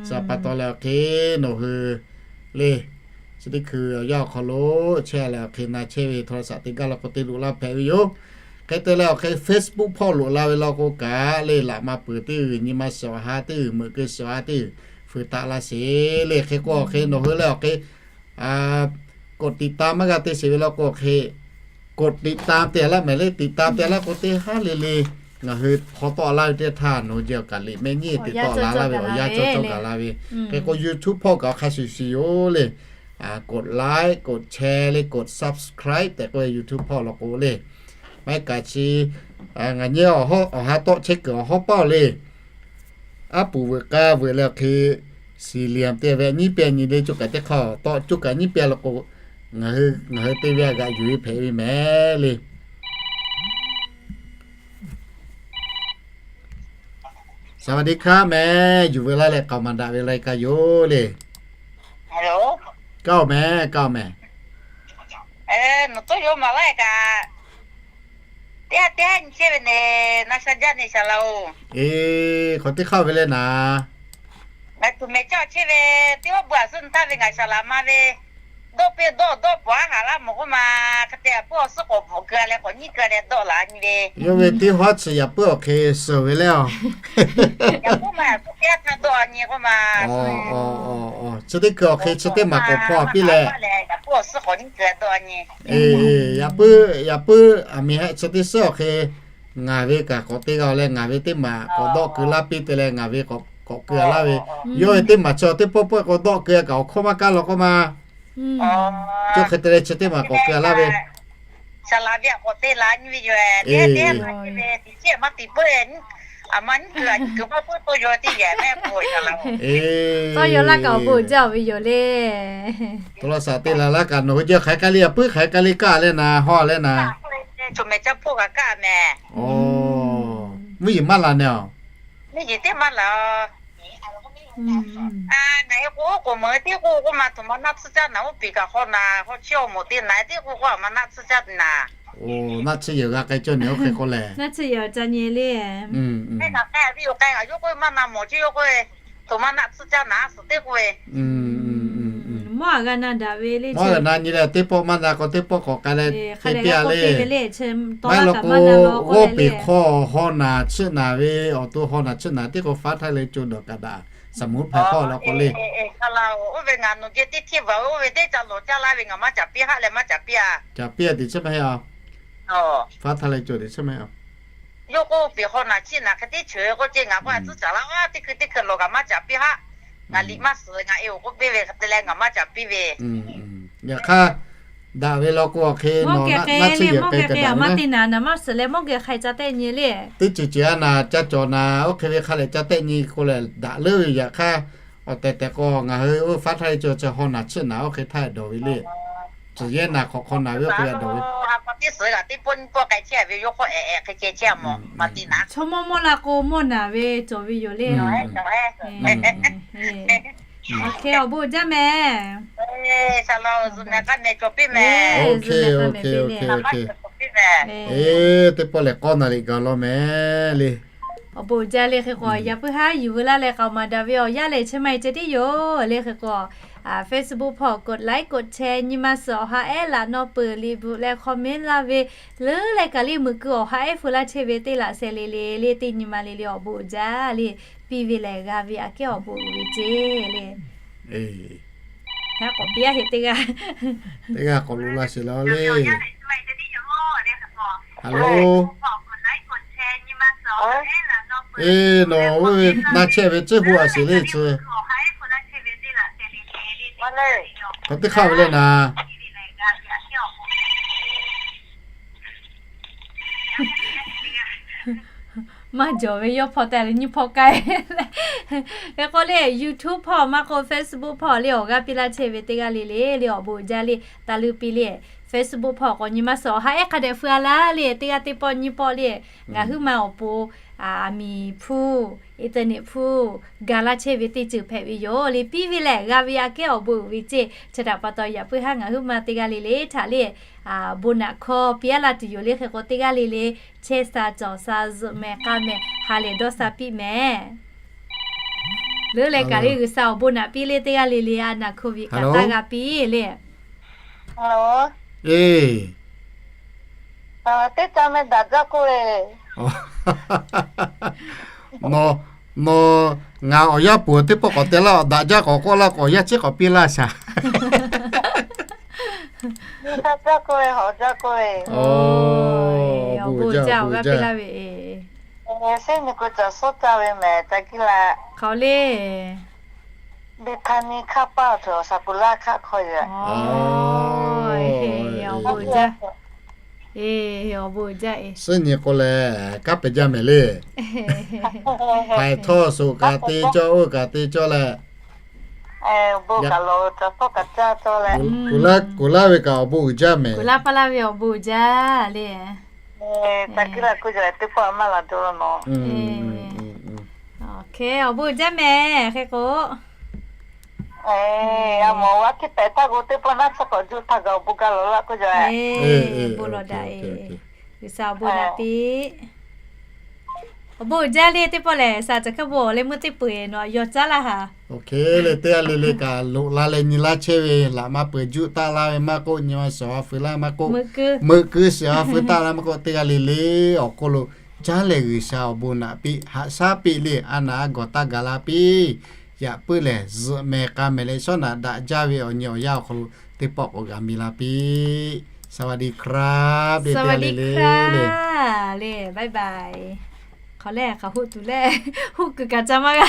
saˍ pa taw leh awˬ hk'e nawˬ hui le, chi teˇ hkui awˬ yanˇ awˬ hk'aw lo chehˇ leh awˬ hk'e na chehˇ ve โทรศัพท์ te gaˇ law k'o te loꞈ la hpehꞈ ve yoˬ. Hk'e te leh awˬ hk'e Facebook hpawˇ loꞈ la ve law k'o kaꞈ le, laꞈ ma peuˬ teˇ g'uiˬ, nyi ma suhˍ awˬ ha teˇ g'uiˬ, meuꞈ keu suhˍ awˬ ha teˇ g'uiˬ, fuiˍ taˆ laˇ sheˍ le. Hk'e k'o awˬ hk'e nawˬ hui leh awˬ hk'e k'oꞈ tiꞈ ta maˇ g'a te sheˍ ve law k'o hk'e, k'oꞈ tiꞈ ta te laˇ mehˍ le, tiꞈ ta te laˇ k'o teˇ haˉ le le ngaˬ hui hpaw tawˆ laˇ ve teˇ htaˇ nawˬ hui jeh awˬ kaꞈ liꞈ mehˆ nyiˇ tiꞈ tawˆ la laˇ ve awˬ yanˇ cawˇ cawˇ gaˬ la ve. Hk'e k'o YouTube hpawˇ kaꞈ awˬ hk'a shuˍ shuˍ yoˬ le. K'oꞈ like, k'oꞈ share le, k'oꞈ subscribe tehꞈ k'oˆ ve YouTube hpawˇ law k'o le. Maˇ heˆ kaꞈ chi ngaˬ nyi awˬ ha tawˆ chehˇ kuiˬ awˬ hawˉ paˇ le. Aˉ puˍ veuꞈ k'a veuꞈ leh awˬ hk'e, สี่เหลี่ยม te ve nyiˇ pehˇ nyi le, co kaꞈ teˇ hk'aˇ tawˆ co kaꞈ nyiˇ pehˇ law k'o, Ngaˬ hui, ngaˬ hui teˇ ve a g'aꞈ yuˬ ve hpehꞈ ve mehˍ le. สวัสดีครับ mehˍ. Yuˬ ve laˇ leh k'aoˍ maˍ daꞈ ve รายการ yoˬ le. Kaˇ oˬ mehˍ, kaˇ oˬ mehˍ. Nawˬ tcuhˇ yoˬ maˍ laˇ kaꞈ, teˇ ha teˇ ha nyi chehˇ ve ne, na sha jaˇ ne shaˍ laꞈ-oˬ. Eˬ, hk'aˬ teˇ hk'aˇ ve le naˍ. Ngaˬ tuˬ mehˍ caˇ chehˇ ve, teˇ g'aˇ bu aꞈ suhˉ nyi htaˇ ve ngaˬ shaˍ laꞈ ma ve, dawˇ piˇ dawˇ dawˇ pawˍ aˉ haˍ laˇ mawˬ k'oˆ ma, hk'e te yaꞈ puiˉ awˬ suhˉ k'awꞈ bvuhꞈ keu leh k'awꞈ nyiˉ keu leh dawˆ laꞈ nyi ve. Yawˇ ve teˇ haˉ chi yaꞈ puiˉ awˬ hk'e suhˍ ve le a. Yaꞈ puiˉ ma yaꞈ puiˉ teˇ haˉ htaˇ dawˆ nyi k'oˆ ma. Chi teˇ hkui awˬ hk'e chi teˇ maˬ k'awꞈ hpaw piˇ leh, yaꞈ puiˉ awˬ suhˉ k'awꞈ nyiˉ keu dawˆ nyi. Eˬ, yaꞈ puiˉ, yaꞈ puiˉ aˬ miˍ haꞈ chi teˇ suhˉ awˬ hk'e ngaˬ ve kaꞈ k'awꞈ te g'a leh ngaˬ ve teˇ maˬ k'awꞈ dawˆ keu laˇ piˇ te leh ngaˬ ve k'awꞈ keu laˇ ve. Yawˇ ve teˇ maˬ chi teˇ pawˆ pawˆ k'awꞈ dawˆ keu kaꞈ awˬ hkawˇ maˇ kaˇ law k'oˆ ma. Chi hk'e te leh chi teˇ maˬ k'awꞈ keu laˇ ve. Shaˍ laꞈ ve aꞈ k'awꞈ te laꞈ nyi ve yoˬ. Teˇ ha teˇ ha laꞈ nyi ve tiꞈ chiˉ maˇ tiꞈ peuˬ. Aˬ ma nyiˉ kuiˬ aꞈ nyiˉ kuiˬ maˇ peuˬ to yaw teˇ yehˬ mehˆ k'o shaˍ laꞈ-oˬ. Tawˇ yaw laˇ kaꞈ awˬ bon jaˇ-oˬ ve yoˬ le. Tawˇ law shaˍ te laˬ laˇ kaꞈ nawˬ hui jaˇ hk'aˬ hk'e k'ai le, yaꞈ puiˉ hk'aˬ hk'e k'ai le kaˇ leh naˍ, haw leh naˍ. Chaw mehˍ caˇ hpawˇ kaꞈ kaˇ mehˍ. Mvuhˇ yeˬ maˇ laˬ neh a. Mvuhˇ yeˬ teˇ maˇ laˬ. Ngaˬ hui k'o oˉ k'oˍ meuˍ teˇ k'oˆ k'oˆ ma htoꞈ ma naˆ tsuhˇ caˇ naˍ, oˉ peˍ kaꞈ hk'aw naˍ, hk'aw chiˇ awˬ moˍ te naˍ, teˇ k'oˆ k'oˆ a ma naˆ tsuhˇ caˇ naˍ. Oˬ, naˆ tsuhˇ yehˬ g'a k'ai cawˇ nehˬ oˇ hk'e k'oˆ leh. Naˆ tsuhˇ yehˬ awˬ ca nyi le. K'ai kaꞈ k'ai a ve yoˬ, k'ai kaꞈ yawˇ k'oˆ ve maˇ na mawˬ chi yawˇ k'oˆ ve, htoꞈ ma naˆ tsuhˇ caˇ naˍ suhˍ teˇ k'oˆ ve. Mawˇ aꞈ g'a na daꞈ ve le. Mawˇ aꞈ g'a na nyi leh teˇ pawˆ maˇ na k'o teˇ pawˆ k'awꞈ k'ai leh te piˇ a le. Maˇ heˆ law k'o, g'awˇ peˍ hk'aw haw naˍ tsuhˇ naˍ ve awˬ to haw naˍ tsuhˇ naˍ teˇ k'o faˉ htaˇ leh co dawˬ kaꞈ daꞈ. Saˍ muˍ hpehꞈ hk'aw law k'o le. Oˇ ve ngaˬ nawˬ geh teˇ hteˇ vaˬ ve, oˇ ve teˇ ca lawˬ caˇ laˇ ve ngaˬ maˇ caˍ piˇ haˆ leh maˇ caˍ piˇ a. Caˍ piˇ a teꞈ chi maˇ heˆ a. Faˉ htaˇ leh co teꞈ chi maˇ heˆ a. Yawˇ k'oˆ peˍ haw naˍ chiˆ naˍ hk'e teˇ ceuˬ k'oˆ ce, ngaˬ k'oˆ a tcuhˉ caˍ laˇ a, teˇ hkui teˇ hkui lawˬ kaꞈ maˇ caˍ piˇ haˆ. Ngaˬ liꞈ maˇ suhˍ, ngaˬ e oˬ k'oˆ piˇ ve hk'e te leh ngaˬ maˇ caˍ piˇ ve. Yaꞈ hk'aˇ, daꞈ ve law k'o awˬ hk'e nawˬ naˆ tsuhˇ yehˬ k'ai kaꞈ daꞈ ve maˇ te naˍ, naˍ maˇ suhˍ leh mawˇ geh hk'ai ca tehˆ nyi le. Teˇ ceuˬ ceuˬ a naˍ ca cawˬ naˍ, oˇ hk'e ve hk'a leh ca tehˆ nyi k'o lehˬ daꞈ leuˉ ve. Yaꞈ hk'aˇ, awˬ tehˬ tehˬ k'o ngaˬ hui oˇ faˉ htaˇ le co chi haw naˍ tsuhˇ naˍ oˇ hk'e htaˇ dawˬ ve le. Tcuhˬ yehˇ naˍ hk'awꞈ hk'aw naˍ ve oˇ hk'e a dawˬ ve. Chaw mawˇ mawˇ la k'o mawˇ naˍ ve cawˬ ve yoˬ le. Awˬ hk'e awˬ bon jaˇ mehˍ. Eˬ, teˇ pawˆ lehˬ k'awˇ naˍ riꞈ gaˬ law mehˍ le. Awˬ bon jaˇ le hk'e k'o, yaꞈ puiˉ haˉ yuˬ veu laˇ leh k'aoˍ maˍ daꞈ ve awˬ yanˇ lehˬ chi ma e ceh tiˉ yoˬ le hk'e k'o, Facebook hpawˇ กดไลค์ กดแชร์ nyi ma suhˍ awˬ ha ehˉ laꞈ nawˇ peuˬ liꞈ bvuhꞈ leh comment laˇ ve leuˉ leh kaꞈ le meuꞈ keu awˬ ha ehˉ fu laˇ chehˇ ve teˇ laꞈ sheh le le le teˇ nyi ma le le awˬ bon jaˇ le. Piˇ ve lehˬ g'a ve aꞈ kehˉ awˬ bon uiˍ ve ceˇ le. K'awꞈ piˇ a heˆ teˇ g'aˇ. Teˇ g'aˇ k'awꞈ lo laˇ sheˍ laˇ le. Hello. Eˬ, nawˬ oˇ ve na chehˇ ve tcuhˉ hu a sheˍ le chi. Hk'aˬ teˇ hk'aˇ ve le naˍ. Maˇ jawˬ ve yawˇ hpawˇ te leh nyiˇ hpawˇ k'ai. Hk'e k'o le YouTube hpawˇ maˇ k'o Facebook hpawˇ le awˬ g'aˇ piˇ laˇ chehˇ ve teˇ g'aˇ le le le awˬ bon jaˇ le. Taˇ leuˉ piˇ le. Facebook hpawˇ k'awꞈ nyi ma suhˍ awˬ ha ehˉ hk'a dehꞈ feu a laˇ le. Teˇ g'aˇ teˇ pawˆ nyiˇ pawˆ le. Ngaˬ huiˉ ma awˬ pon aˬ miˍ hpfuhˇ, internet hpfuhˇ ga laˇ chehˇ ve teˇ ceuˬ hpehꞈ ve yoˬ le. Piˇ ve lehˬ g'a ve aꞈ kehˉ awˬ bon uiˍ ve ceˇ. Chi htaꞈ pa taw yaꞈ puiˉ haˉ ngaˬ huiˉ ma teˇ g'aˇ le le htaꞈ le bon naꞈ hkawˇ piˇ a laˇ tuˬ yoˬ le. Hk'e k'o teˇ g'aˇ le le chehˇ sha cawˬ sha zuhꞈ mehˍ k'a mehˍ ha lehˬ dawˇ sha piˇ mehˍ. Leuˉ leh kaꞈ le G'uiˬsha awˬ bon naꞈ piˇ le teˇ g'aˇ le le a naˍ hk'oˆ viꞈ kaꞈ taˇ g'a piˇ le. Eˬ, teˇ ca meh daꞈ jaˇ k'oˆ ve. Nawˬ, nawˬ ngaˬ awˬ yanˇ peuˬ teˇ pawˆ k'awꞈ te laˇ, daꞈ jaˇ k'awꞈ k'oˆ laˇ k'o awˬ yanˇ ciˉ k'awꞈ piˇ laˇ shaˍ. Nyi ca jaˇ k'oˆ ve, hawˍ jaˇ k'oˆ ve. Awˬ bon jaˇ, awˬ bon jaˇ. Sehˉ nyi k'o caˬ suhˉ caˇ ve mehˍ, ca kiˇ la. Hk'aw le. Beˍtaˍniˆ hkaˇ paˆ awˬ htoꞈ awˬ saˍ kuˬ laˇ hkaˆ hk'aw yoˬ. Awˬ bon jaˇ. Eˬ, awˬ bon jaˇ eˬ. Suhˉ nyi k'o lehˬ kanˉ pehˍ jaˇ mehˍ le. Haiˬ htawˇ suhˍ kaꞈ te cawˇ, oˇ kaꞈ te cawˇ leh. Kuˬ laˇ kuˬ laˇ ve kaꞈ awˬ bon uiˍ jaˇ mehˍ. Kuˬ laˇ paˇ laˇ ve awˬ bon uiˍ jaˇ le. Awˬ bon uiˍ jaˇ mehˍ hk'e k'o, bon lawˬ daꞈ e. G'uiˬsha awˬ bon naꞈ piˇ. Awˬ bon uiˍ jaˇ le teˇ pawˆ lehˬ, shaˍ caˬ hk'e bon awˬ leh meuˇ teˇ peu-eˬ nawˬ yawˇ caˉ laˇ haˍ. Oˇ hk'e lehˬ, teˇ g'aˇ le le kaꞈ loꞈ la leh nyi laˇ chehˇ ve laꞈ maˇ peuˬ juˆ taˆ laˇ ve maˇ k'oˆ, nyi ma shawˍ a feu laˇ maˇ k'oˆ, meuˆ keu shawˍ a feu taˆ laˇ maˇ k'oˆ, teˇ g'aˇ le le awˬ hk'oˆ lo caˉ leh G'uiˬsha awˬ bon naꞈ piˇ, haꞈ shaˉ piˇ le, a naˍ a gawˬ taˇ gaˬ la piˇ. Yaꞈ puiˉ lehˬ, zuhꞈ mehˍ k'a mehˍ leh shawˉ naꞈ daꞈ jaˇ ve awˬ nyi awˬ yanˇ awˬ hk'aw lo teˇ pawˆ k'awꞈ g'a mi la piˇ. สวัสดีครับ le, teˇ g'aˇ le le le, bye bye. Hk'aˬ lehˬ hk'aˬ hoˆ tuˬ lehˬ, hoˆ kuiˬ kaꞈ ca maˇ g'a.